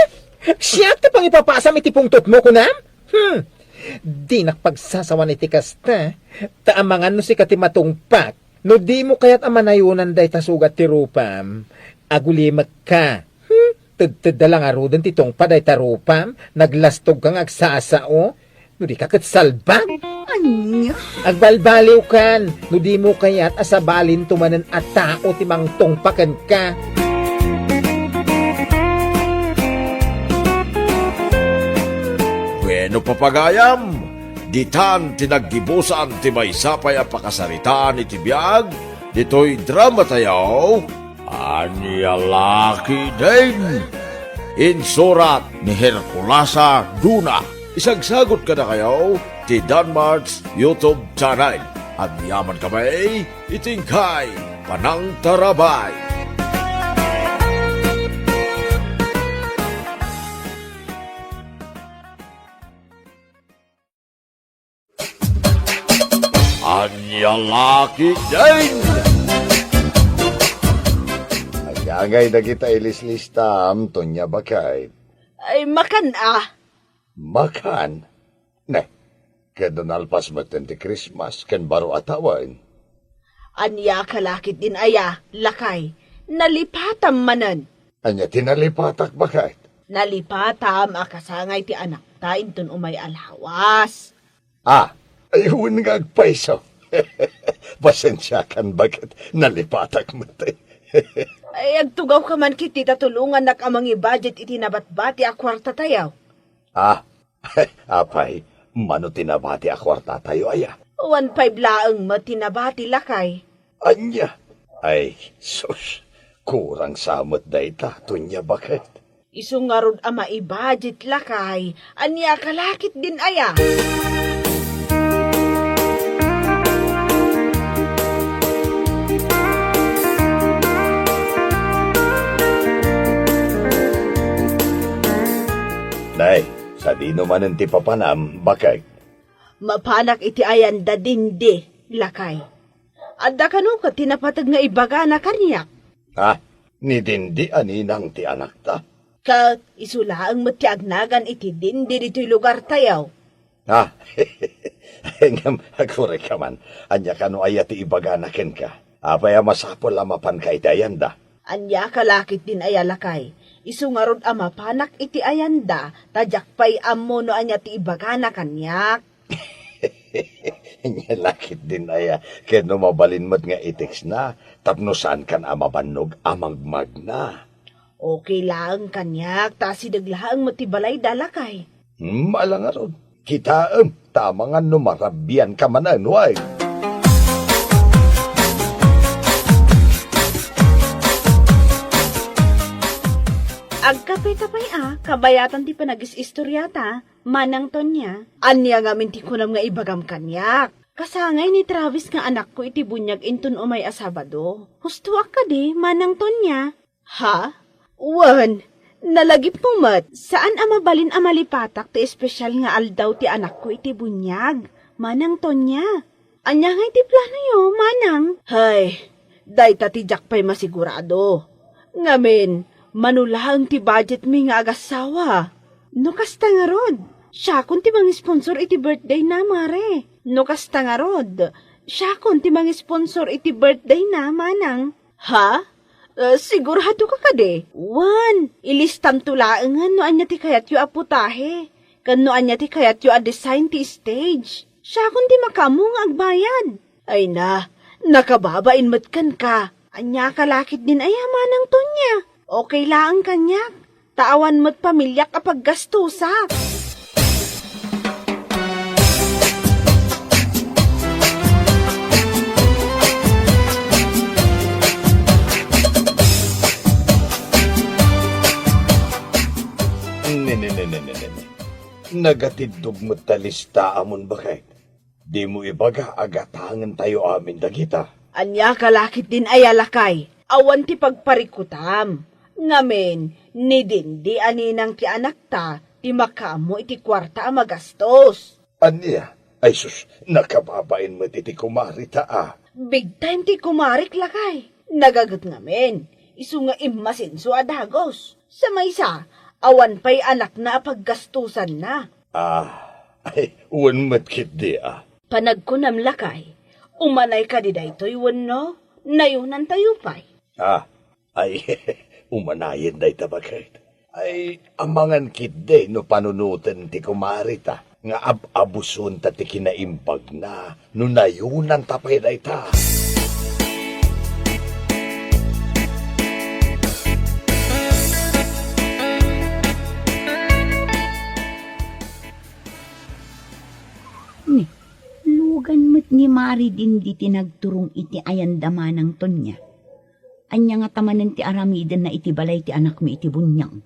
Siak ti pangipapasam iti pungtotmo, kunam? Hmm. Dinak pagsasawan iti kasta. Ta amangan no sika ti matungpak. No dimo kayat a manayonan dayta sugat ti rupam, agulimekka. Hmm? Tedtedda la ngaruden ti tungpa dayta rupam, naglastogka nga agsasao. No di ka ket salbag. Ania? Agbalbaliwkan, no dimo kayat a sabalinto manen a tao ti mangtungpa kenka. Bueno, papagayam, ditan ti naggibusan ti maysa pay a pakasaritaan iti biag ditoy dramatayo, Ania La Ketdin. Insurat ni Herculasa Duna. Isagsagut kadakayo ti Danmart's YouTube channel. Agyaman kami iti inkay panangtarabay. Ania La Ketdin! Agangay dagita ilislistam, Tonia, baket. Ay, makan a. Makan? Ne, ket nalpas metten ti Christmas ken baro a tawen. Ania ka La Ketdin aya, lakay? Nalipatam manen. Ania ti nalipatak, baket? Nalipatam a kasangay ti anakta inton umay a lawas. Ah, ay, wen nga agpayso. Pasensiakan, baket nalipatak met. Ay, agtugawka man ketdi ta tulongannak a mangi-budget iti nabatbati a kuartatayo. Ah, apay, mano ti nabati a kuartatayo aya? One five laeng met ti nabati, lakay. Ania? Ay, sus, kurang sa met dayta, Tonia, baket. Isu ngarud a maibudget, lakay. Ania ka La Ketdin aya? Nay, sadino manen ti papanam, baket? Mapanak iti ayan da Dindi, lakay. Adda kano ket ti napateg nga ibagana kaniak? Ha? Ni Dindi a ninang ti anakta? Ket isu laeng met ti agnagan iti Dindi ditoy lugartayo. Ha? Ngem, agkurayka man, ania kano aya ti ibagana kenka? Apay a masapul a mapanka iti ayanda? Ania ka La Ketdin aya, lakay? Isu ngarud a mapanak iti ayanda, ta diak pay ammo no ania ti ibagana kaniak. Ania La Ketdin aya, ket no mabalin met nga i-textna, tapno saankan a mabannog a magmagna. Okay laeng kaniak, ta asideg laeng met ti balayda, lakay. Hmm, ala ngarud. Kitaem, ta amangan no marabianka manen, way. Agkapita pay a, kabayatan ti panagis-istoriata, Manang Tonia. Ania ngamin ti kunam nga ibagam kaniak? Kasangay ni Travis nga anakko iti buniag inton umay a Sabado. Hustoak kadi, Manang Tonia? Ha? Wen, nalagipmo met. Saan a mabalin a malipatak ti espesyal nga aldaw ti anakko iti buniag, Manang Tonia. Ania ngay ti planoyo, Manang? Hay, dayta ti diak pay masigurado. Ngamin, mano laeng ti budgetmi nga agassawa? No kasta ngarud, siakon ti mangisponsor iti birthdayna, Mare. No kasta ngarud, siakon ti mangisponsor iti birthdayna, Manang. Ha? Eh, sigurado ka kadi? Wen, ilistamto laengen no ania ti kayatyo a putahe, ken no ania ti kayatyo a design ti stage. Siakon ti makaammo nga agbayad. Ay na, nakababain met kenka. Ania ka lakit din aya, Manang Tonya? Okay laeng kaniak. Ta awan met pamiliak a paggastusak. Ne, ne, ne, ne, ne, ne, ne. Nagatiddog met ta lista amon baket. Dimo ibaga a gatangentayo amin dagita. Ania ka lakit din aya, lakay? Awan ti pagparikutam. Ngamin, ni Dindi a ninang ti anakta ti makaammo iti kuarta a magastos. Ania? Ay sus, nakababain met iti kumarita a. Big time ti kumarik, lakay. Nagaget ngamin, isu nga immasenso a dagus. Sa maysa, awan pay anakna a paggastusanna. Ah, ay, wen met ketdi a. Panagkunam, lakay, umanay kadi daytoy wenno nayonantayo pay? Ah, ay, umanayen dayta baket. Ay, amangan ketdi no panunoten ti kumarita nga ab-abusonta ti kinaimbagna no nayonanta pay dayta. Ni, lugan met ni Mari Dindi ti nagturong iti ayanda, Manang Tonya. Ania ngata manen ti aramidenna iti balay ti anakmi iti buniag?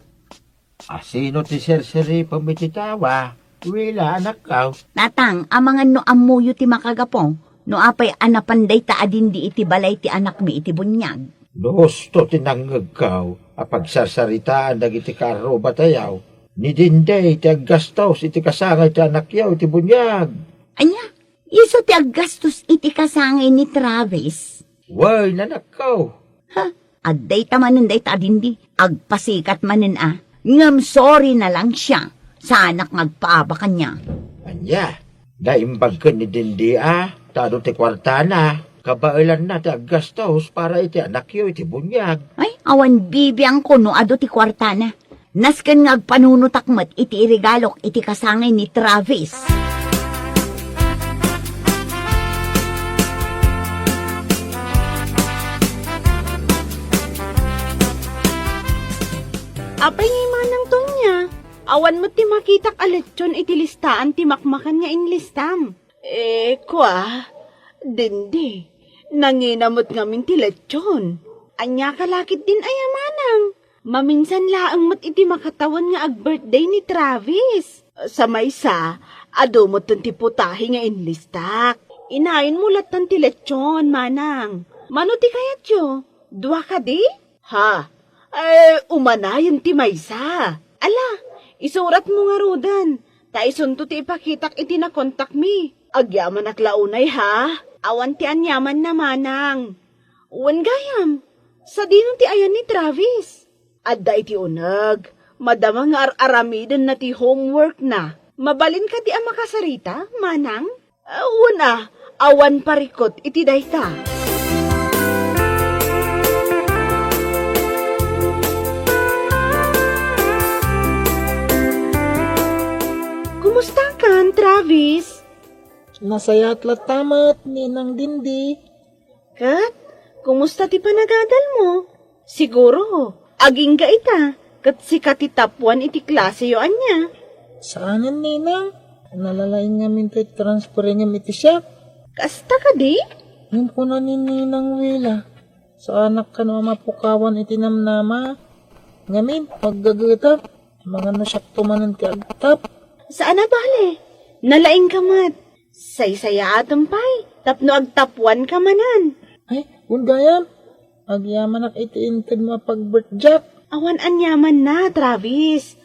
Asino ti serseripen iti tawa? Wela, anakko. Tatang, amangan no ammoyo ti makagapu, no apay a napan dayta a Dindi iti balay ti anakmi iti buniag. No husto ti nangngegko a pagsarsaritaan dagiti kaarrubatayo, ni Dindi ti aggastos iti kasangay ti anakyo iti buniag. Ania? Isu ti aggastos iti kasangay ni Travis? Wen, anakko. Ha? Adda ita manen dayta a Dindi. Agpasikat manen a. Ngem sorry na lang siya. Saanak nga agpaaba kaniak. Ania? Naimbag ken ni Dindi a, ta adu ti kuartana. Kabaelanna ti aggastos para iti anakyo iti buniag. Ay, awan bibiangko no adu ti kuartana. Nasken nga agpanunotak met iti iregalok iti kasangay ni Travis. Apay ngay, Manang Tonya? Awan met ti makitak a lechon iti listaan ti makmakan nga inlistam. Eh, kua, Dindi, nangina met ngamin ti lechon. Ania ka lakit din aya, Manang? Maminsan laeng met iti makatawen nga ag-birthday ni Travis. Sa maysa, adu metten ti putahe nga inlistak. Inayonmo lattan ti lechon, Manang. Mano ti kayatyo? Dua kadi? Ha? Eh, umanayon ti maysa. Ala, isuratmo ngaruden, ta isunto ti ipakitak iti nakontakmi. Agyamanak la unay, ha? Awan ti aniamanna, Manang. Wen gayam, sadino ti ayan ni Travis? Adda iti uneg, madama nga ar-aramidenna ti homeworkna. Mabalin kadi a makasarita, Manang? Ah, wen a, awan parikut iti dayta. Kumustakan, Travis? Nasayaat latta met, Ninang Dindi. Ket, kumusta ti panagadalmo? Siguro, agingga ita, ket sika ti top one iti klaseyo, ania? Saanen, Ninang. Nalalaing ngamin ti transferingem iti siak. Kasta kadi? Ngem kuna ni Ninang Wela, saanak kano a mapukawan iti namnama. Ngamin, aggagetam. Amangan no siakto manen ti agtap. Saan a bale. Nalaingka met. Saysayaatem pay tapno agtap one ka manen. Ay, wen gayam. Agyamanak iti intedmo a pagbirthday. Awan aniamanna, Travis.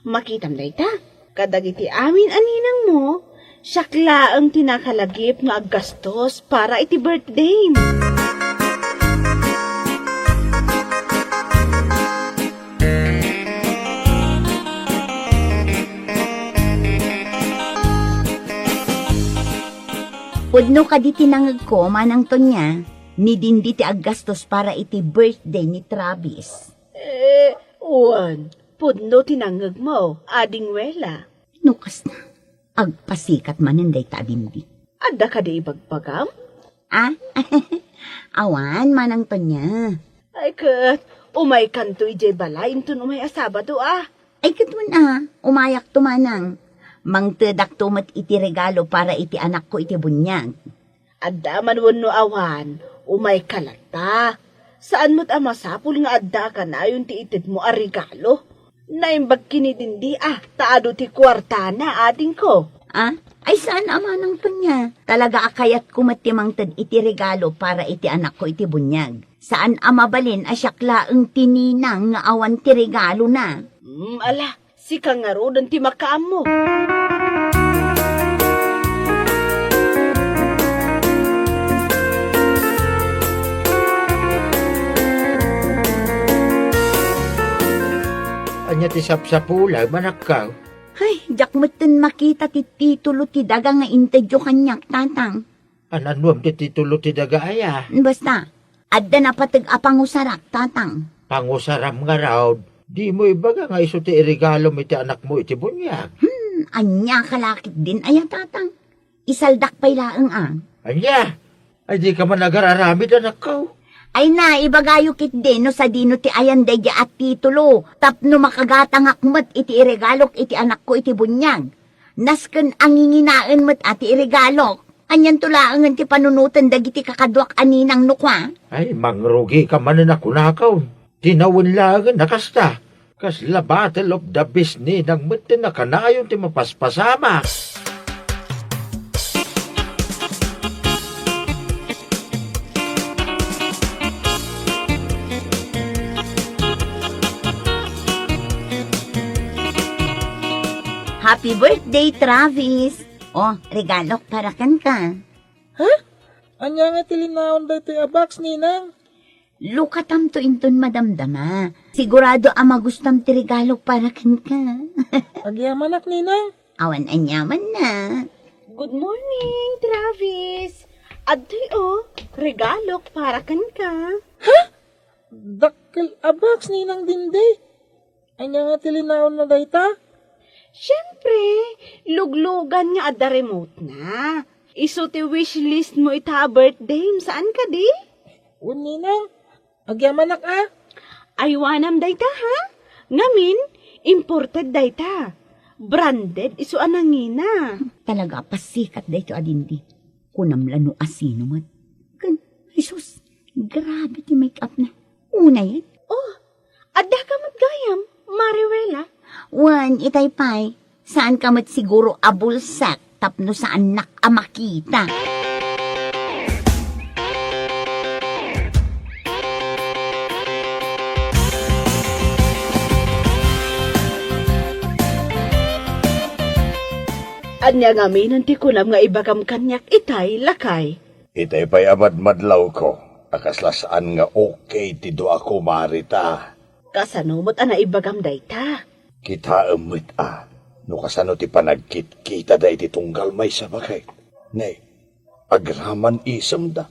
Makitam dayta. Kadagiti amin a ninangmo, siak laeng ti nakalagip nga aggastos para iti birthday. Pudno kadi ti nangegko, Manang Tonya, ni Dindi ti aggastos para iti birthday ni Travis. Eh, wen, pudno ti nangegmo, Ading Wela. No kasna, agpasikat manen dayta a Dindi. Adda kadi ibagbagam? Ah? Awan, Manang Tonia. Ay ket, umaykanto idiay balay inton umay a Sabado a. Ay ket wen a, umayakto manang. Mangtedakto met iti regalo para iti anakko iti buniag. Adda man wenno awan, umayka latta. Saan met a masapul nga adda a kanayon ti itedmo a regalo. Naimbag ken ni Dindi a, ta adu ti kuartana, adingko. Ah, ay saan a Manang Tonia. Talaga a kayatko met ti mangted iti regalo para iti anakko iti buniag. Saan a mabalin a siak laeng ti ninang nga awan ti regalona. Hmm, ala, sika ngaruden ti makaammo. Ania ti sapsapulem, anakko? Ay, diak metten makita ti titulo ti daga nga intedyo kaniak, Tatang. Anannuem ti titulo ti daga aya? Basta, adda napateg a pangusarak, Tatang. Pangusaram ngarud? Dimo ibaga nga isu ti iregalom iti anakmo iti buniag? Hmm, ania ka la ketdin aya, Tatang? Isaldak pay laeng a. Ania? Ay, dika man agar-aramid, anakko. Ay na, ibagayo ketdi no sadino ti ayan daydi a titulo, tapno makagatangak met iti iregalok iti anakko iti buniag. Nasken a nginginaen met a ti iregalok. Anianto laengen ti panunoten dagiti kakaduak a ninang no kua? Ay, mangrugika manen a kunakon. Tinawen laengen a kasta. Kasla bottle of the best ninang met ti nakanayon ti mapaspasamak. Happy birthday, Travis! Oh, regalok para kenka. Ha? Ania nga ti linaon daytoy a box, Ninang? Lukatamto inton madamdama. Sigurado a magustam ti regalo para kenka. Agyamanak, Ninang. Awan aniamanna. Good morning, Travis. Adtoy, oh, regalok para kenka. Ha? Dakkel a box, Ninang Dindi. Ania nga ti linaonna dayta? Siempre, luglugan nga adda remote na. Isu ti wishlist mo ita a birthday, saan kadi? Wen, Ninang. Agyamanak a. Aywanam dayta, ha? Ngamin, imported dayta. Branded isu a nangina. Talaga a pasikat daytoy a Dindi. Kunam la no asino met. Ken, Jesus, grabe ti make-up na. Unayen. Oh, adda ka met gayam, Mariwela? Wen, itay pay. Saan ka met siguro a bulsek tapno saannak a makita. Ania ngamin ti kunam nga ibagam kaniak itay, lakay? Itay pay a madmadlawko a kasla saan nga okay ti duako, Marita. Kasano met a naibagam dayta? Kitaem met a no kasano ti panagkitkitada iti tunggal maysa, baket. Ne, agraman isemda.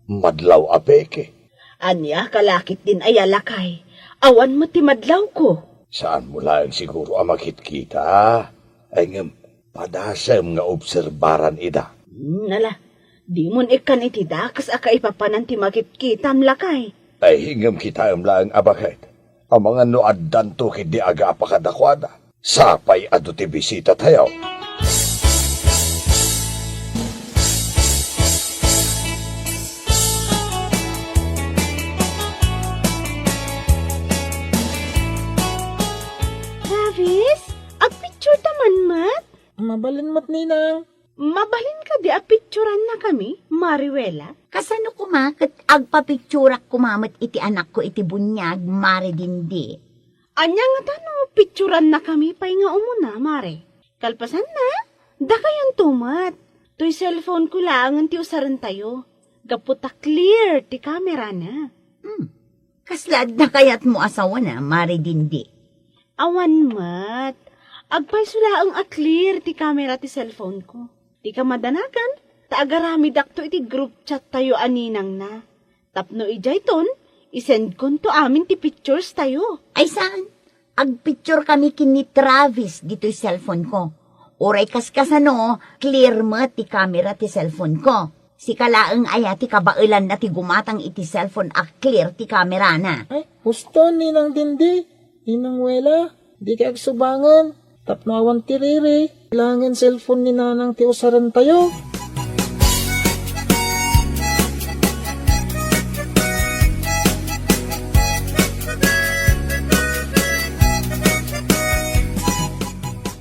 Madlaw a peke. Ania ka la ketdin aya, lakay? Awan met ti madlawko. Saanmo laeng siguro a makitkita. Ay ngem, padasem nga obserbaran ida. Hmm, ala, dimon ikkan iti dakes a kaipapanan ti makitkitam, lakay. Ay, ngem kitaem laeng a baket. Amangan no addanto ketdi agapu kadakuada. Sapay adu ti bisitatayo. Travis, agpicture ta man met? Mabalin met, Ninang. Mabalin kadi a picturanna kami, Mariwela? Kasano koma ket agpapicturak koma met iti anakko iti buniag, Mari Dindi? Ania ngata no picturanna kami pay nga umuna, Mare? Kalpasanna, dakayonto met. Toy cellphone ko laengen ti usarentayo. Gapu ta clear ti kamerana. Hmm. Kasla adda kayatmo a sawen, Mari Dindi? Awan met. Agpayso laeng a clear ti kamera ti cellphone ko. Dika madanagan, ta agaramidakto iti group chat tayo a ninangna. Tapno idiayton, isendkonto amin ti pictures tayo. Ay saan? Agpicture kami ken ni Travis ditoy cellphone ko. Uray kaskasano, clear met ti kamera ti cellphone ko. Sika laeng aya ti kabaelanna ti gumatang iti cellphone a clear ti kamerana. Ay, husto, Ninang Dindi, Ninang Wela, dikay agsubangen. Tapno awan ti riri, kailangan cellphone ni Nanang ti usarentayo.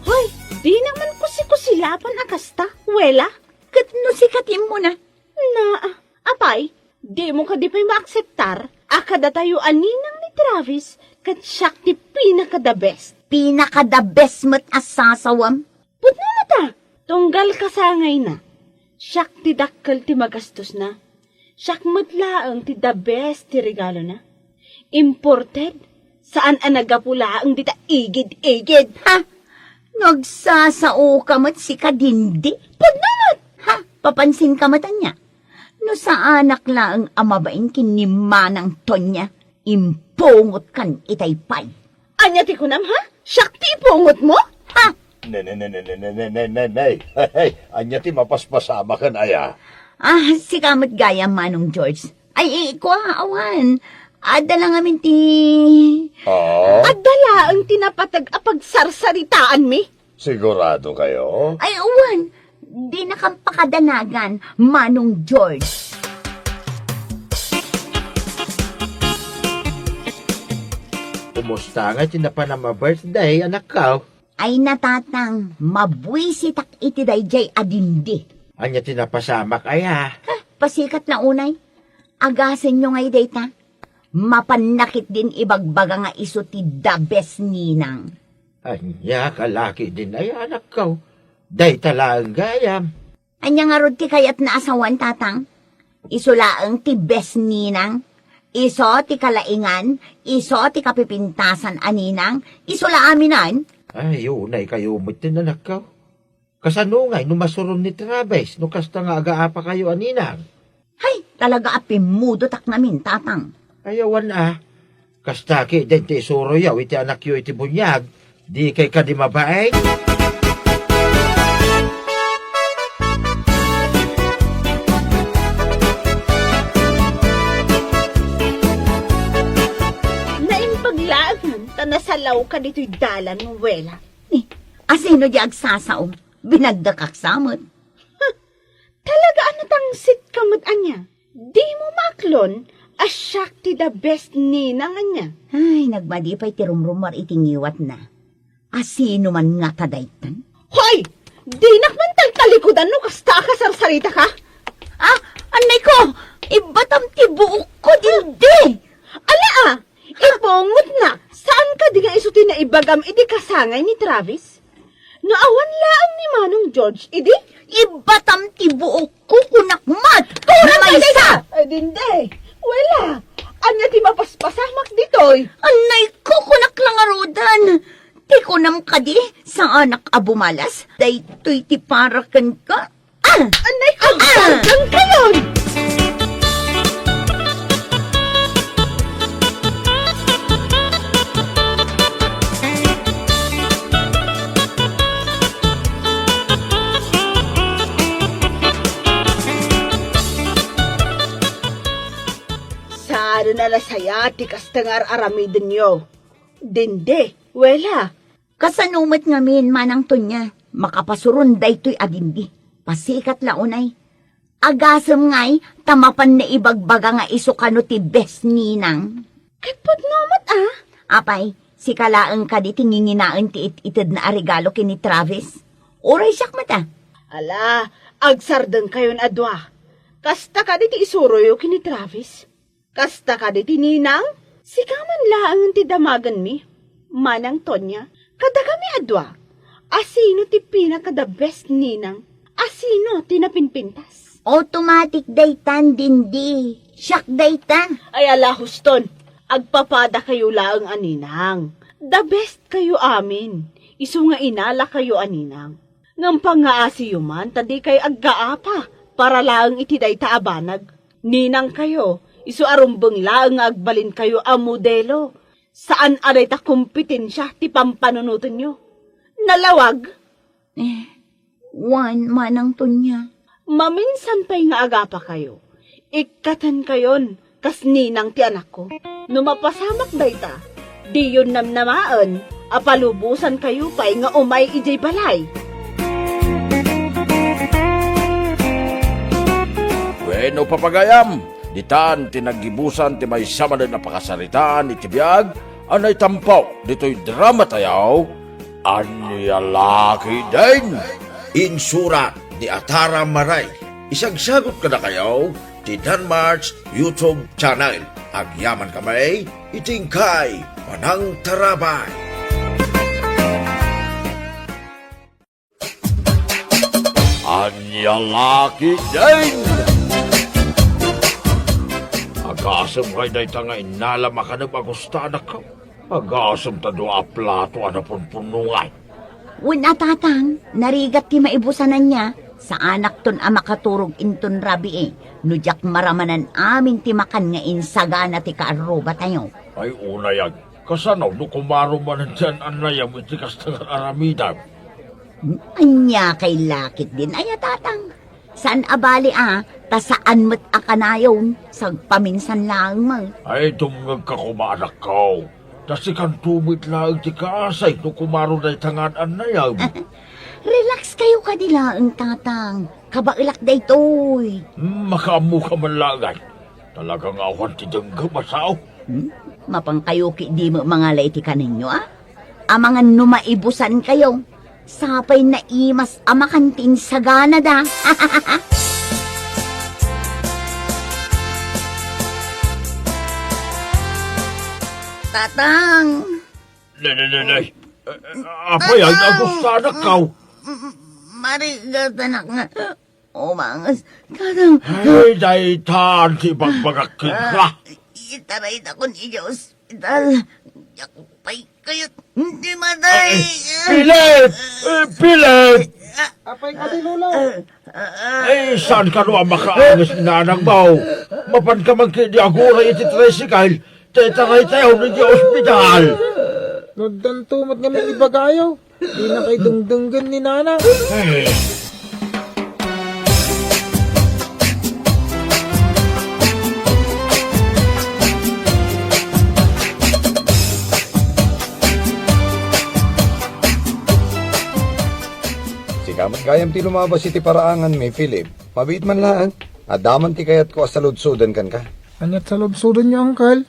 Hoy, dina man kusikusilapan a kasta, Wela. Ket no sika ti immuna? Na, apay, dimo kadi pay maakseptar a kadatayo a ninang ni Travis ket siak ti pinaka-the best? Pinaka-the best met a sasawam? Pudno met a, tunggal kasangayna, siak ti dakkel ti magastosna. Siak met laeng ti the best ti regalona. Imported, saan a naggapu laeng dita igid-igid. Ha? No agsasaoka met sika, Dindi? Pudno met! Ha? Papansinka met ania? No saanak laeng a mabain ken ni Manang Tonya, impungotkan itay pay. Ania ti kunam, ha? Siak ti ipungotmo? Ha? Ne, ne, ne, ne, ne, ne, ne, ne, ne, ne. Hey, ania ti mapaspasamakan aya? Ah, sika met gayam, Manong George. Ay, eh, kua, awan. Adda la ngamin ti Ah? Adda laeng ti napateg a pagsarsaritaanmi. Sigurado kayo? Ay, awan. Dinakam pakadanagan, Manong George. Kumusta nga ti napanam a birthday, anakko? Ay, natatang, mabuisitak iti daydiay a Dindi. Ania ti napasamak aya? Ha, pasikat la unay. Agasenyo ngay dayta. Mapanna ketdin ibagbaga nga isu ti the best ninang. Ania ka la ketdin aya, anakko? Dayta laeng gayam. Ania ngarud ti kayatna a sawan, tatang? Isu laeng ti best ninang. Isu ti kalaingan, isu ti kapipintasan a ninang, isu la aminan. Ay, unay kayo met ti nanakkaw. Kasano ngay no masuron ni Travis no kasta nga agaapa kayo a ninang? Hay, talaga a pimmudotak ngamin, tatang. Ay, awan a. Kasta ketdin ti isuroyo iti anakyo iti buniag, dikay kadi mabain? Naimbag laeng ta nasalawka ditoy dalan, Wela. Eh, asino di agsasao? Binagdakak sa met. Talaga a natangsit ka met ania? Dimo maaklon a siak ti the best ninang ania? Ay, nagmadi pay ti rumrumuar iti ngiwatna. Asino man ngata daytan? Hoy! Dinak man taltalikudan no kasta a kasarsaritaka. Ah, annay ko! Ibbatam ti buokko, Dindi! Ala a! Ipungotna! Saan kadi nga isu ti naibagam iti kasangay ni Travis? No awan laeng ni Manong George, idi? Ibbatam ti buokko, kunak met! Kurang maysa! Ay, Dindi! Wela! Ania ti mapaspasamak ditoy? Annay ko, kunak la ngaruden! Ti kunam kadi, saanak a bumalas, daytoy ti para kenka? Ah! Anay ko, ah! Talagang kayon! Saan a nasaya ti kasta nga ar-aramidenyo? Dindi, Wela. Kasano met ngamin, Manang Tonya, makapasuron daytoy a Dindi? Pasikat la unay. Agasem ngay, ta mapan naibagbaga nga isu kano ti best ninang. Ket pudno met a? Apay, sika laeng kadi ti nginginaen ti it-itedna a regalo ken ni Travis? Uray siak met a? Ala, agsardengkayon a dua. Kasta kadi ti isuroyo ken ni Travis? Kasta kadi ti ninang? Sika man laeng ti damagenmi, Manang Tonya. Kadakami a dua, asino ti pinaka-the best ninang? Asino ti napinpintas? Automatic daytan, Dindi. Siak dayta. Ay, ala, huston. Agpapadakayo laeng a ninang. The best kayo amin. Isu nga inala kayo a ninang. Ngem pangngaasiyo man ta dikay aggaapa para laeng iti dayta a banag. Ninang kayo, isu a rumbeng laeng nga agbalin kayo a modelo. Saan a dayta kompetensia ti pampanunotenyo. Nalawag? Eh, wan, Manang Tonya. Maminsan pay nga agapakayo, ikkatenkayon kas ninang ti anakko. No mapasamak dayta, diyon namnamaen a palubosankayo pay nga umay idiay balay. Wenno, papagayam, ditan ti naggibusan ti maysa manen a pakasaritaan iti biag a naitampo ditoy drama tayo, Ania La Ketdin. Insurat ni Atara Maray. Isagsagut kadakayo ti Danmart's YouTube channel. Agyaman kami iti inkay panangtarabay. Ania La Ketdin! Agasem ngay dayta nga innala makaneb a gusta, anakko. Agasem ta dua a plato a napunpunongan. Wen a, tatang, narigat ti maibusan ania, saanakton a makaturog inton rabii, no diak maramanan amin ti makan nga insagana ti kaarrubatayo. Ay, unayan, kasano no kumaro manen ti an-annayam iti kasta nga aramidem? Ania kay La Ketdin aya, tatang? Saan a bali a, ta saan met a kanayon, sagpaminsan laeng met. Ay, dumngegka koma, anakko. Ta sikanto met laeng ti kaasi no kumaro dayta nga an-annayam. Relax kayo kadi laeng, tatang. Kabaelak daytoy. Hmm, makaammoka man laeng. Talaga nga awan ti denggem a sao. Hmm? Mapankayo ketdi met mangala iti kanenyo, a? Amangan no maibusankayo, sapay naimas a makan ti insaganada. Tatang! Nay, nay, nay, nay. Eh, eh, apay, ay, Tatang! Agusta, anakko. M-, m-, marigatanak nga. Umanges, Tatang. Ay, daytan ti ibagbagak kenka. Ah, itaraytakon idiay ospital. Diak pay kayat ti matay. Ay, Philip! Eh, Philip! Apay kadi, Lolo? Ah, ah, ah. Ay, saan kano a makaanges ni nanangmo? Mapanka man ketdi aguray iti tricycle. Tayo, tayo, tayo, idiay ospital. No addanto met ngamin ibagayo. Dina kay dengdenggen ni Nanang. Sika met gayam ti lumabas iti paraanganmi, Philip. Mabiit man laeng. Adda man ti kayatko a saludsoden kenka. Aniat saludsodenyo, Uncle?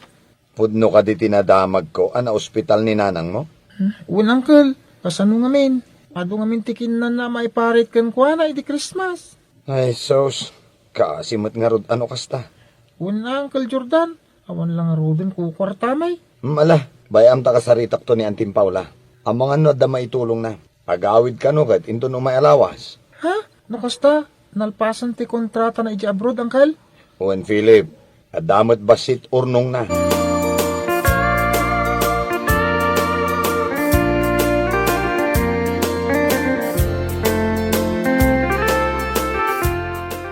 Pudno kadi ti nadamagko a naospital ni nanangmo? Hmm, wen, Uncle. Kasano ngamin? Adu ngamin ti kinnanna a maiparit kenkuana idi Christmas. Ay, sus. Kaasi met ngarud a no kasta. Wen, Uncle Jordan. Awan la ngaruden kukuartami. Hmm, ala, bay-am ta kasaritakto ni Anting Paula. Amangan no adda maitulongna. Agawid kano ket inton umay a lawas. Ha? No kasta, nalpasen ti kontratana idiay abroad, Uncle? Wen, Philip, adda met bassit urnongna.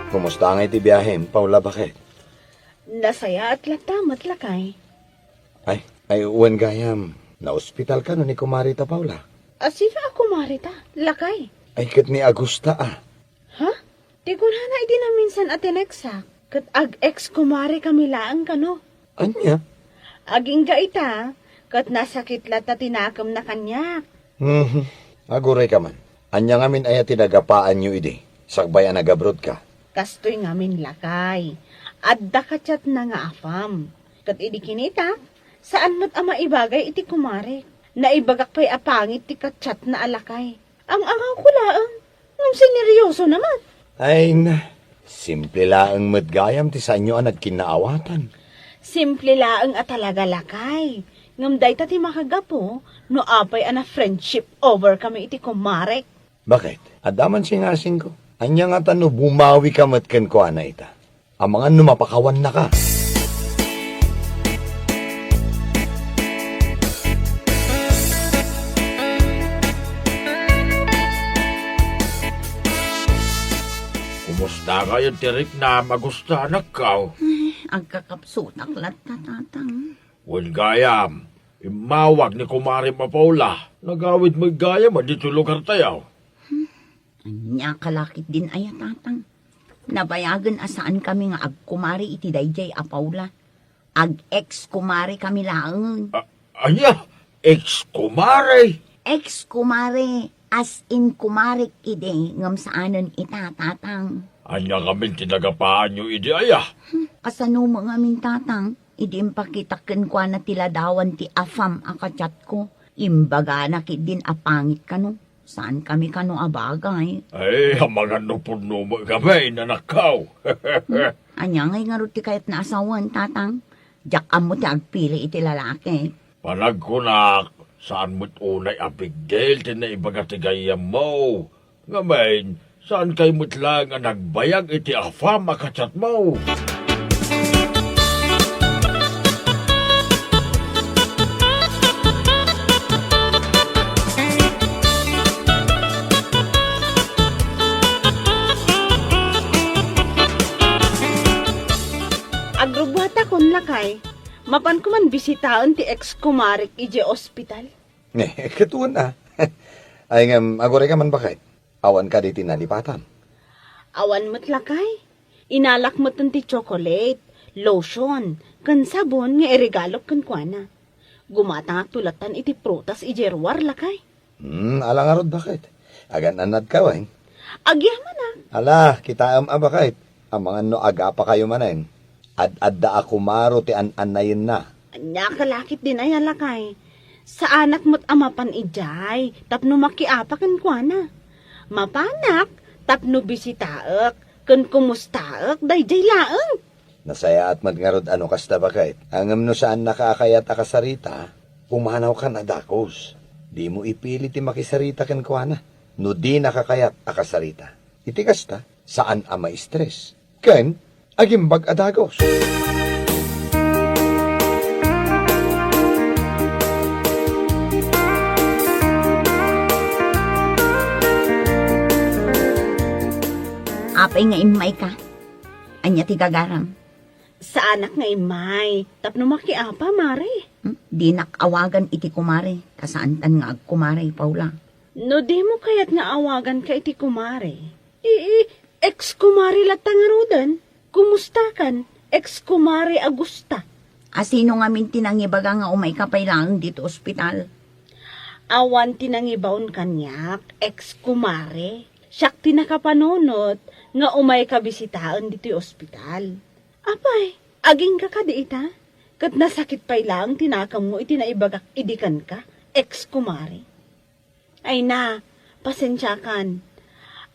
Kumusta ngay ti biahem, Paula, baket? Nasayaat latta met, lakay. Ay, ay, wen gayam, naospital kano ni Kumare ta Paula? A, sino a kumare ta, lakay? Ay, ket ni Agusta, a. Ha? Ti kunana idi naminsan a tineksak, ket ag-ex-kumare kami laeng kano. Ania? Agingga ita, ket nasakit latta ti nakemna kaniak. Mhm. Aguray ka man. Ania ngamin aya ti nagapaanyo idi, sakbay a nag-abroad ka? Kastoy ngamin, lakay. Adda ka-chatna nga apam. Ket idi kinitak, saan met a maibagay iti kumarek. Naibagak pay a pangit ti ka-chatna a lakay. Ang-angawko laeng, ngem sineryosona met. Ay na, simple laeng met gayam ti saanyo a nagkinnaawatan. Simple laeng a talaga, lakay. Ngem dayta ti makagapu no apay a na-friendship over kami iti kumarek. Baket? Adda man singasingko. Ania ngata no bumawi ka met kenkuana ita? Amangan no mapakawannaka. Kumusta ngayon ti riknam, Agusta, anakko? Ay, agkakapsutak latta, Tatang. Wen gayam, immawag ni Kumarem a Paula. Nagawid met gayam a ditoy lugartayo. Hmm. Ania ka la ketdin aya, Tatang? Nabayagen a saankami nga agkumare iti daydiay a Paula. Ag-ex-kumare kami laengen. A-, ania? Ex-kumare? Ex-kumare, as in kumarek idi, ngem saanen ita, Tatang. Ania ngamin ti nagapaanyo idi aya? Hmm, kasano met ngamin, Tatang? Idi impakitak kenkuana ti ladawan ti afam a kachatko, imbagana ketdin a pangit kano. Saankami kano a bagay. Ay, amangan no pudno met ngamin, anakko. Hmm? Ania ngay ngarud ti kayatna a sawen, Tatang? Diak ammo ti agpili iti lalaki. Panagkunak, saan met unay a big deal ti naibaga ti gayyemmo. Ngamin, saankay met laeng a nagbayag iti afam a kachatmo? Agrubbuatakon, lakay. Mapanko man bisitaen ti ex-kumarek idiay ospital. Eh, ket wen a. Ay, ngem, agurayka man, baket. Awan kadi ti nalipatam? Awan met, lakay. Inalak metten ti chocolate, lotion, ken sabon nga iregalok kenkuana. Gumatangakto lattan iti prutas idiay ruar, lakay. Hmm, ala ngarud, baket. Agan-annadka, wen? Agyamanak. Ala, kitaem a, baket. Amangan no agapakayo manen. Ad-adda a kumaro ti an-annayenna. Ania ka la ketdin aya, lakay? Saanak met a mapan idiay tapno makiapa kenkuana. Mapanak tapno bisitaek ken kumustaek daydiay laeng. Nasayaat met ngarud a no kasta, baket. Ngem no saannaka a kayat a kasarita, pumanawkan a dagus. Dimo ipili ti makisarita kenkuana no dinaka kayat a kasarita. Iti kasta, saan a maistres ken agimbag a dagus. Apay nga immayka? Ania ti gagaram? Saanak nga immay tapno makiapa, Mare. Hmm? Dinak awagan iti kumare, ta saantan nga agkumare, Paula. No dimo kayat nga awaganka iti kumare, i-, i-, ex-kumare latta ngaruden. Kumustakan, ex-kumare Agusta? A sino ngamin ti nangibaga nga umayka pay laeng ditoy ospital? Awan ti nangibaon kaniak, ex-kumare. Siak ti nakapanunot nga umayka bisitaen ditoy ospital. Apay, agingga kadi ita? Ket nasakit pay laeng ti nakemmo iti naibagak idi kenka, ex-kumare. Ay na, pasensiakan.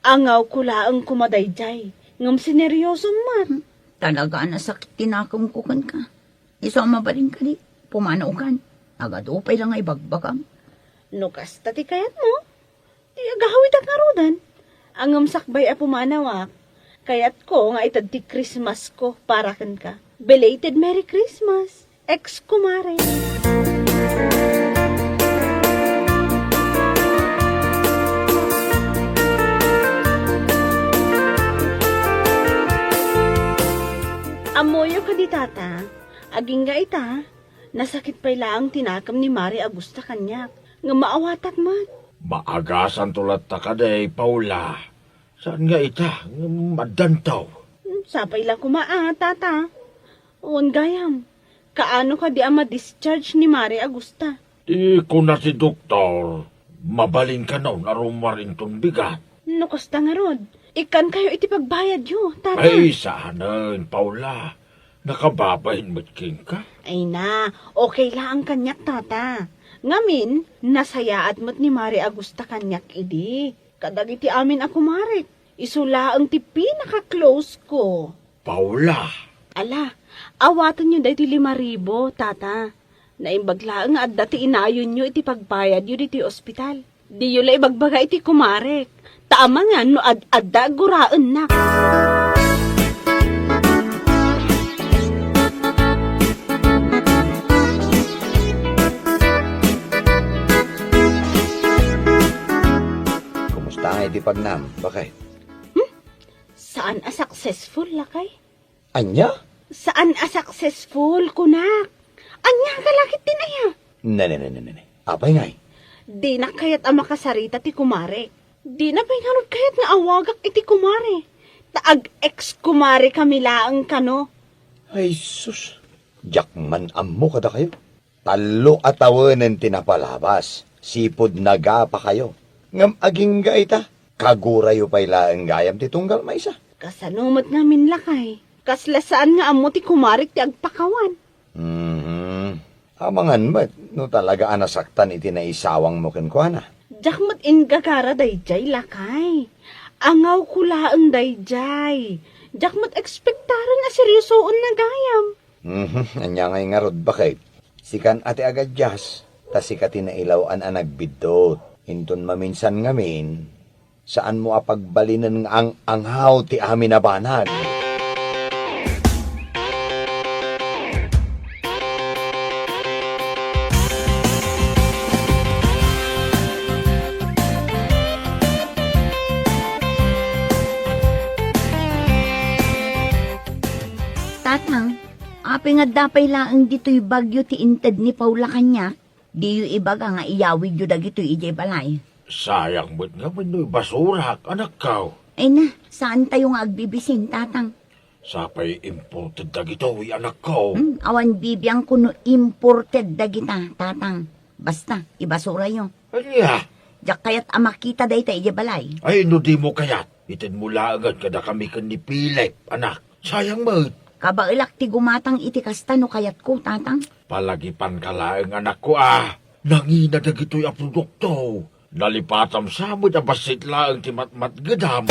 Angawko laeng koma daydiay, ngem sineryosom met. Hmm, talaga a nasakit ti nakemko kenka. Isu a mabalin kadi, pumanawkan. Nagadu pay la nga ibagbagam. No kasta ti kayatmo, ti agahawidak ngaruden. Ngem sakbay a pumanawak, kayatko nga ited ti Christmasko para kenka. Belated Merry Christmas, ex-kumare. Ammoyo kadi, Tata, agingga ita, nasakit pay laeng ti nakem ni Mare Agusta kaniak, ngem maawatak met. Maagasanto latta kadi, Paula. Saan nga ita, ngem addanto? Hmm, sapay la koma a, Tata. Wen gayam, kaano kadi a ma-discharge ni Mare Agusta? Ti kuna ti doktor, mabalin kano a rummuar inton bigat. No kasta ngarud, ikkankayo iti pagbayadyo, Tata. Ay, saanen, Paula. Nakababain met kenka. Ay na, okay laeng kaniak, Tata. Ngamin, nasayaat met ni Mare Agusta kaniak idi. Kadagiti amin a kumarek, isu laeng ti pinaka-close ko. Paula! Ala, awatenyo daytoy lima ribu, Tata. Naimbag laeng nga adda ti inayonyo iti pagbayadyo ditoy ospital. Diyo la ibagbaga iti kumarek, ta amangan no ad-adda agguraennak. Kumusta nga iti pagnam, baket? Hmm? Saan a successful, lakay? Ania? Saan a successful, kunak. Ania ka la ketdin aya? Ne, ne, ne, ne, ne, ne. Apay ngay? Dinak kayat a makasarita ti kumarek. Dina pay ngarud kayat nga awagak iti kumare. Ta ag-ex-kumare kami laeng kano. Ay sus, diak man ammo kadakayo. Tallo a tawenen ti napalabas, sipud nagapakayo. Ngem agingga ita, kagurayo pay laeng gayam ti tunggal maysa. Kasano met ngamin, lakay? Kasla saan nga ammo ti kumarek ti agpakawan. Mhm. Amangan met no talaga a nasaktan iti naisawangmo kenkuana. Diak met inggagara daydiay, lakay. Angawko laeng daydiay. Diak met ekspektaren a seriosoenna gayam. Mhm, ania ngay ngarud, baket? Sikan a ti agadias, ta sika ti nailaw-an a nagbiddut. Inton maminsan ngamin, saanmo a pagbalinen nga ang-angaw ti amin a banag. Tatang, apay nga adda pay laeng ditoy bagyo ti inted ni Paula kaniak? Diyo ibaga nga iyawidyo dagitoy idiay balay. Sayang met ngamin no ibasurak, anakko. Ay na, saantayo nga agbibisin, Tatang. Sapay imported dagitoy, anakko. Hmm, awan bibiangko no imported dagita, Tatang. Basta, ibasurayo. Ania? Diak kayat a makita dayta idiay balay. Ay, no dimo kayat, itedmo laengen kadakami ken ni Philip, anak. Sayang met. Kabaelak ti gumatang iti kasta no kayatko, Tatang. Palagipanka laeng, anakko, a. Nangina dagitoy a produkto. Nalipatam sa met a bassit laeng ti matmatgedam.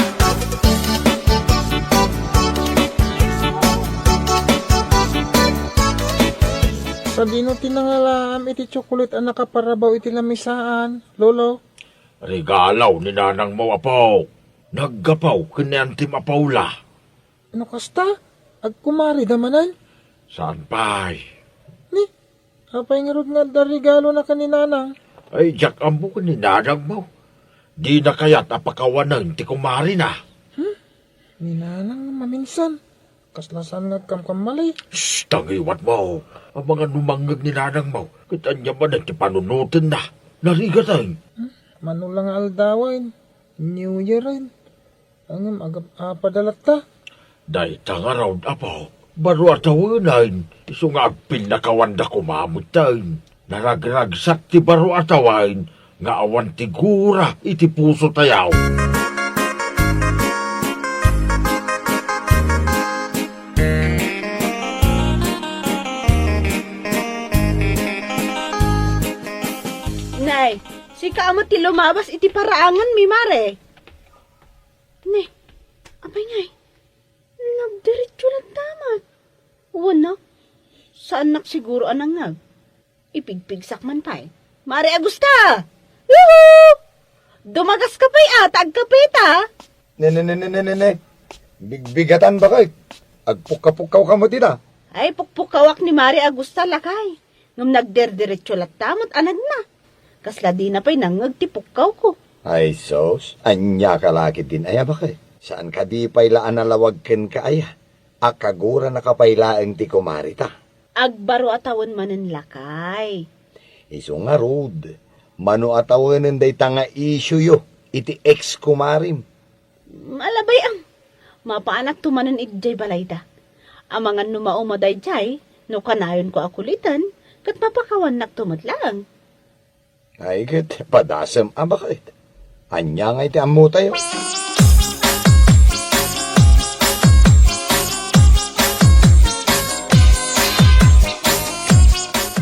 Sadino ti nangalaam iti tsokolit a nakaparabaw iti lamisaan, Lolo? Regalo ni nanangmo, apo. Naggapu ken ni Antim a Paula. No kasta, agkumarida manen? Saan pay? Ni, apay ngarud nga adda regalona ken ni Nanang? Ay, diak ammo ken ni Nanangmo. Dina kayat a pakawanen ti kumarina. Hmm? Ni Nanang maminsan. Kasla saan nga agkamkamali? Shh! Tangiwatmo! Amangan no mangngeg ni Nanangmo, ket ania manen ti panunotenna? Narigaten! Hmm? Mano la nga aldawen? New Year-en? Ngem agap-apada latta? Dayta ngarud, apo, baro a tawenen, isu nga agpinnakawan da koma metten. Naragragsak ti baro a tawen nga awan ti gura iti pusotayo. Nay, sika a met ti lumabas iti paraanganmi, Mare. Ne, apay ngay? Nagdiretso latta met. Wen, saannak siguro a nangngeg. Ipigpigsak man pay. Mare Agusta! Yuhu! Dumagaska pay a, ta agkapeta. Ne, ne, ne, ne, ne, ne, ne. Bigbigatan, baket. Agpukkapukkawka met ita. Ay, pukpukkawak ni Mare Agusta, lakay. Ngem nagderderetso latta met a nagna. Kasla dina pay nangngeg ti pukkawko. Ay sus, ania ka la ketdin aya, baket? Saan kadi pay la a nalawag kenka aya? A kaguranaka pay laeng ti kumarita. Agbaro a tawen manen, lakay. Isu ngarud, mano a tawenen dayta nga isioyo iti ex-kumarem? Alabay, am. Mapaanakto manen idiay balayda. Amangan no mauma daydiay, no kanayonko a kuliten, ket mapakawannakto met laeng. Ay, ket padasem a baket. Ania ngay ti ammotayo?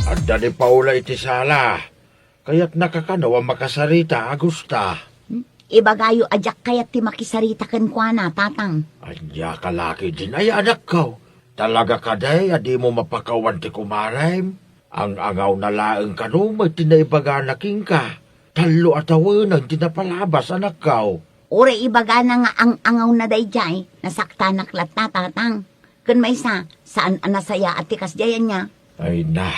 Adda ni Paula iti sala. Kayatnaka kano a makasarita, Agusta. Hmm? Ibagayo a diak kayat ti makisarita kenkuana, Tatang. Ania ka la ketdin aya, anakko? Talaga kadi a dimo mapakawan ti kumarem? Ang-angawna laeng kano met ti naibagana kenka. Tallo a tawenen ti napalabas, anakko. Uray ibagana nga ang-angawna daydiay, nasaktanak latta, Tatang. Ken maysa, saan a nasayaat ti kasdiay, ania? Ay na,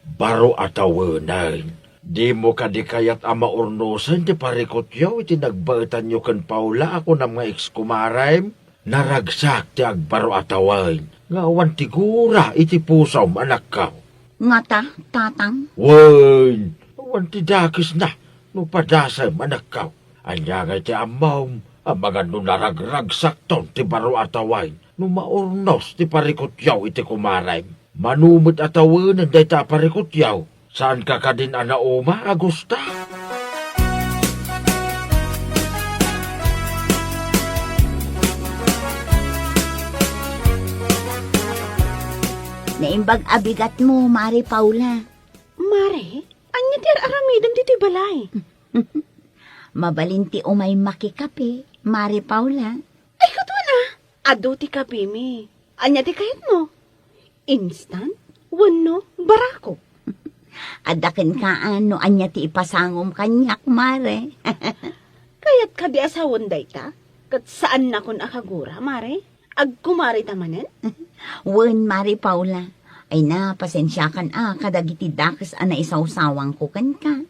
baro a tawenen. Dimo kadi kayat a maurnosen ti parikutyo iti nagbaetanyo ken Paula a kunam nga ekskumarem? Naragsak ti agbaro a tawen nga awan ti gura iti pusom, anakko. Ngata, Tatang? Wen, awan ti dakesna no padasem, anakko. Ania ngay ti ammom? Amangan no naragragsakton ti baro a tawen no maurnos ti parikutyaw iti kumarem. Mano met a tawenen dayta a parikutyaw? Saanka kadin a nauma, Agusta? Naimbag a bigatmo, Mare Paula. Mare, ania ti ar-aramidem ditoy balay? Mabalin ti umay makikape, Mare Paula. Ay, kudwan a! Adu ti kapemi. Ania ti kayatmo? Instant? Wenno barako? Adda kenkaan no ania ti ipasangom kaniak, Mare. Kayat kadi a sawen dayta? Ket saannakon a kagura, Mare? Agkumarita manen? Wen, Mare Paula. Ay na, pasensiakan a kadagiti dakes a naisawsawangko kenka.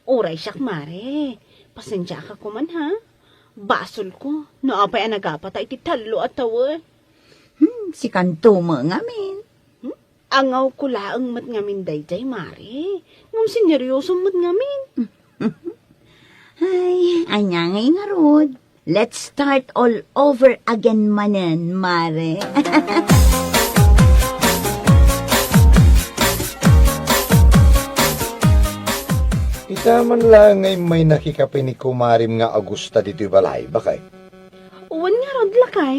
Uray siak, Mare. Pasensiaka koman, ha? Basolko no apay a nagapata iti tallo a tawen. Hmm, sikanto met ngamin. Hmm? Angawko laeng met ngamin daydiay, Mare. Ngem sineryosom met ngamin. Ay, ania ngay ngarud? Let's start all over again manen, Mare. Ita man laeng nga immay nakikape ni kumarem nga Agusta ditoy balay, bakay? Wen ngarud, lakay.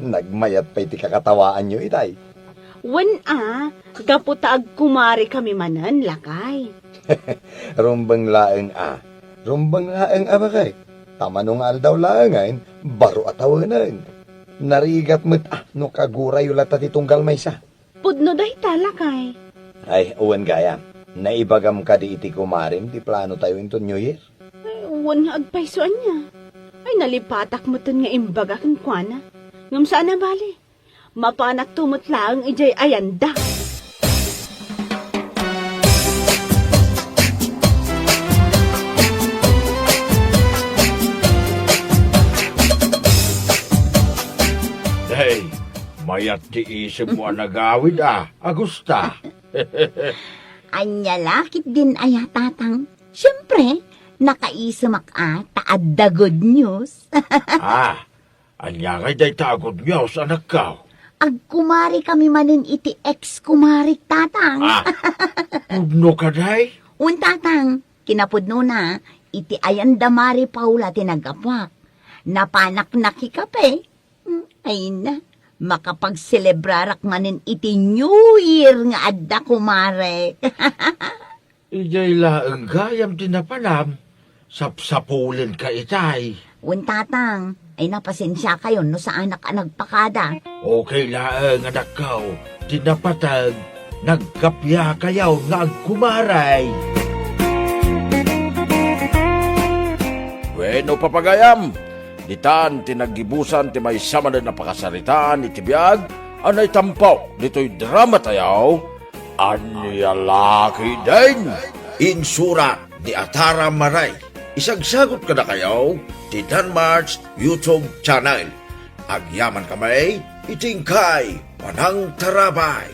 Nagmayat pay ti kakatawaanyo itay. Wen a, gapu ta agkumarikami manen, lakay. Rumbeng laeng a. Rumbeng laeng a, bakay. Ta mano nga aldaw laengen, baro a tawenen. Narigat met a no kagurayo latta ti tunggal maysa. Pudno dayta, lakay. Ay, wen gayam. Naibagam kadi iti kumarem ti planotayo inton New Year? Ay, wen nga agpayso ania. Ay, nalipatak metten nga imbaga kenkuana. Ngem saan a bali. Mapanakto met laeng idiay ayanda. Hey, mayat ti isemmo a nagawid a, Agusta. Ania la ketdin aya, Tatang? Siempre, nakaisemak a ta adda good news. Ah, ania ngay dayta a good news, anakko? Agkumarikami manen iti ex-kumarik, Tatang. Ah, pudno kadi? Wen, Tatang, kinapudnona, iti ayanda Mare Paula ti naggapuak. Napanak nakikape. Hmm, ay na, makapagselebrarak manen iti New Year nga adda, kumare. Idiay laeng gayam ti napanam, sapsapulenka itay. Wen, Tatang, ay na, pasensiakayon no saanak a nagpakada. Okay laeng, anakko, ti napateg, nagkapiakayo nga agkumarek. Wenno, papagayam, ditan ti naggibusan ti maysa manen a pakasaritaan iti biag a naitampo ditoy dramatayo, Ania la ketdin? Insurat ni Atara Maray. Isagsagut kadakayo ti Danmart's YouTube channel. Agyamankami iti inkay panangtarabay.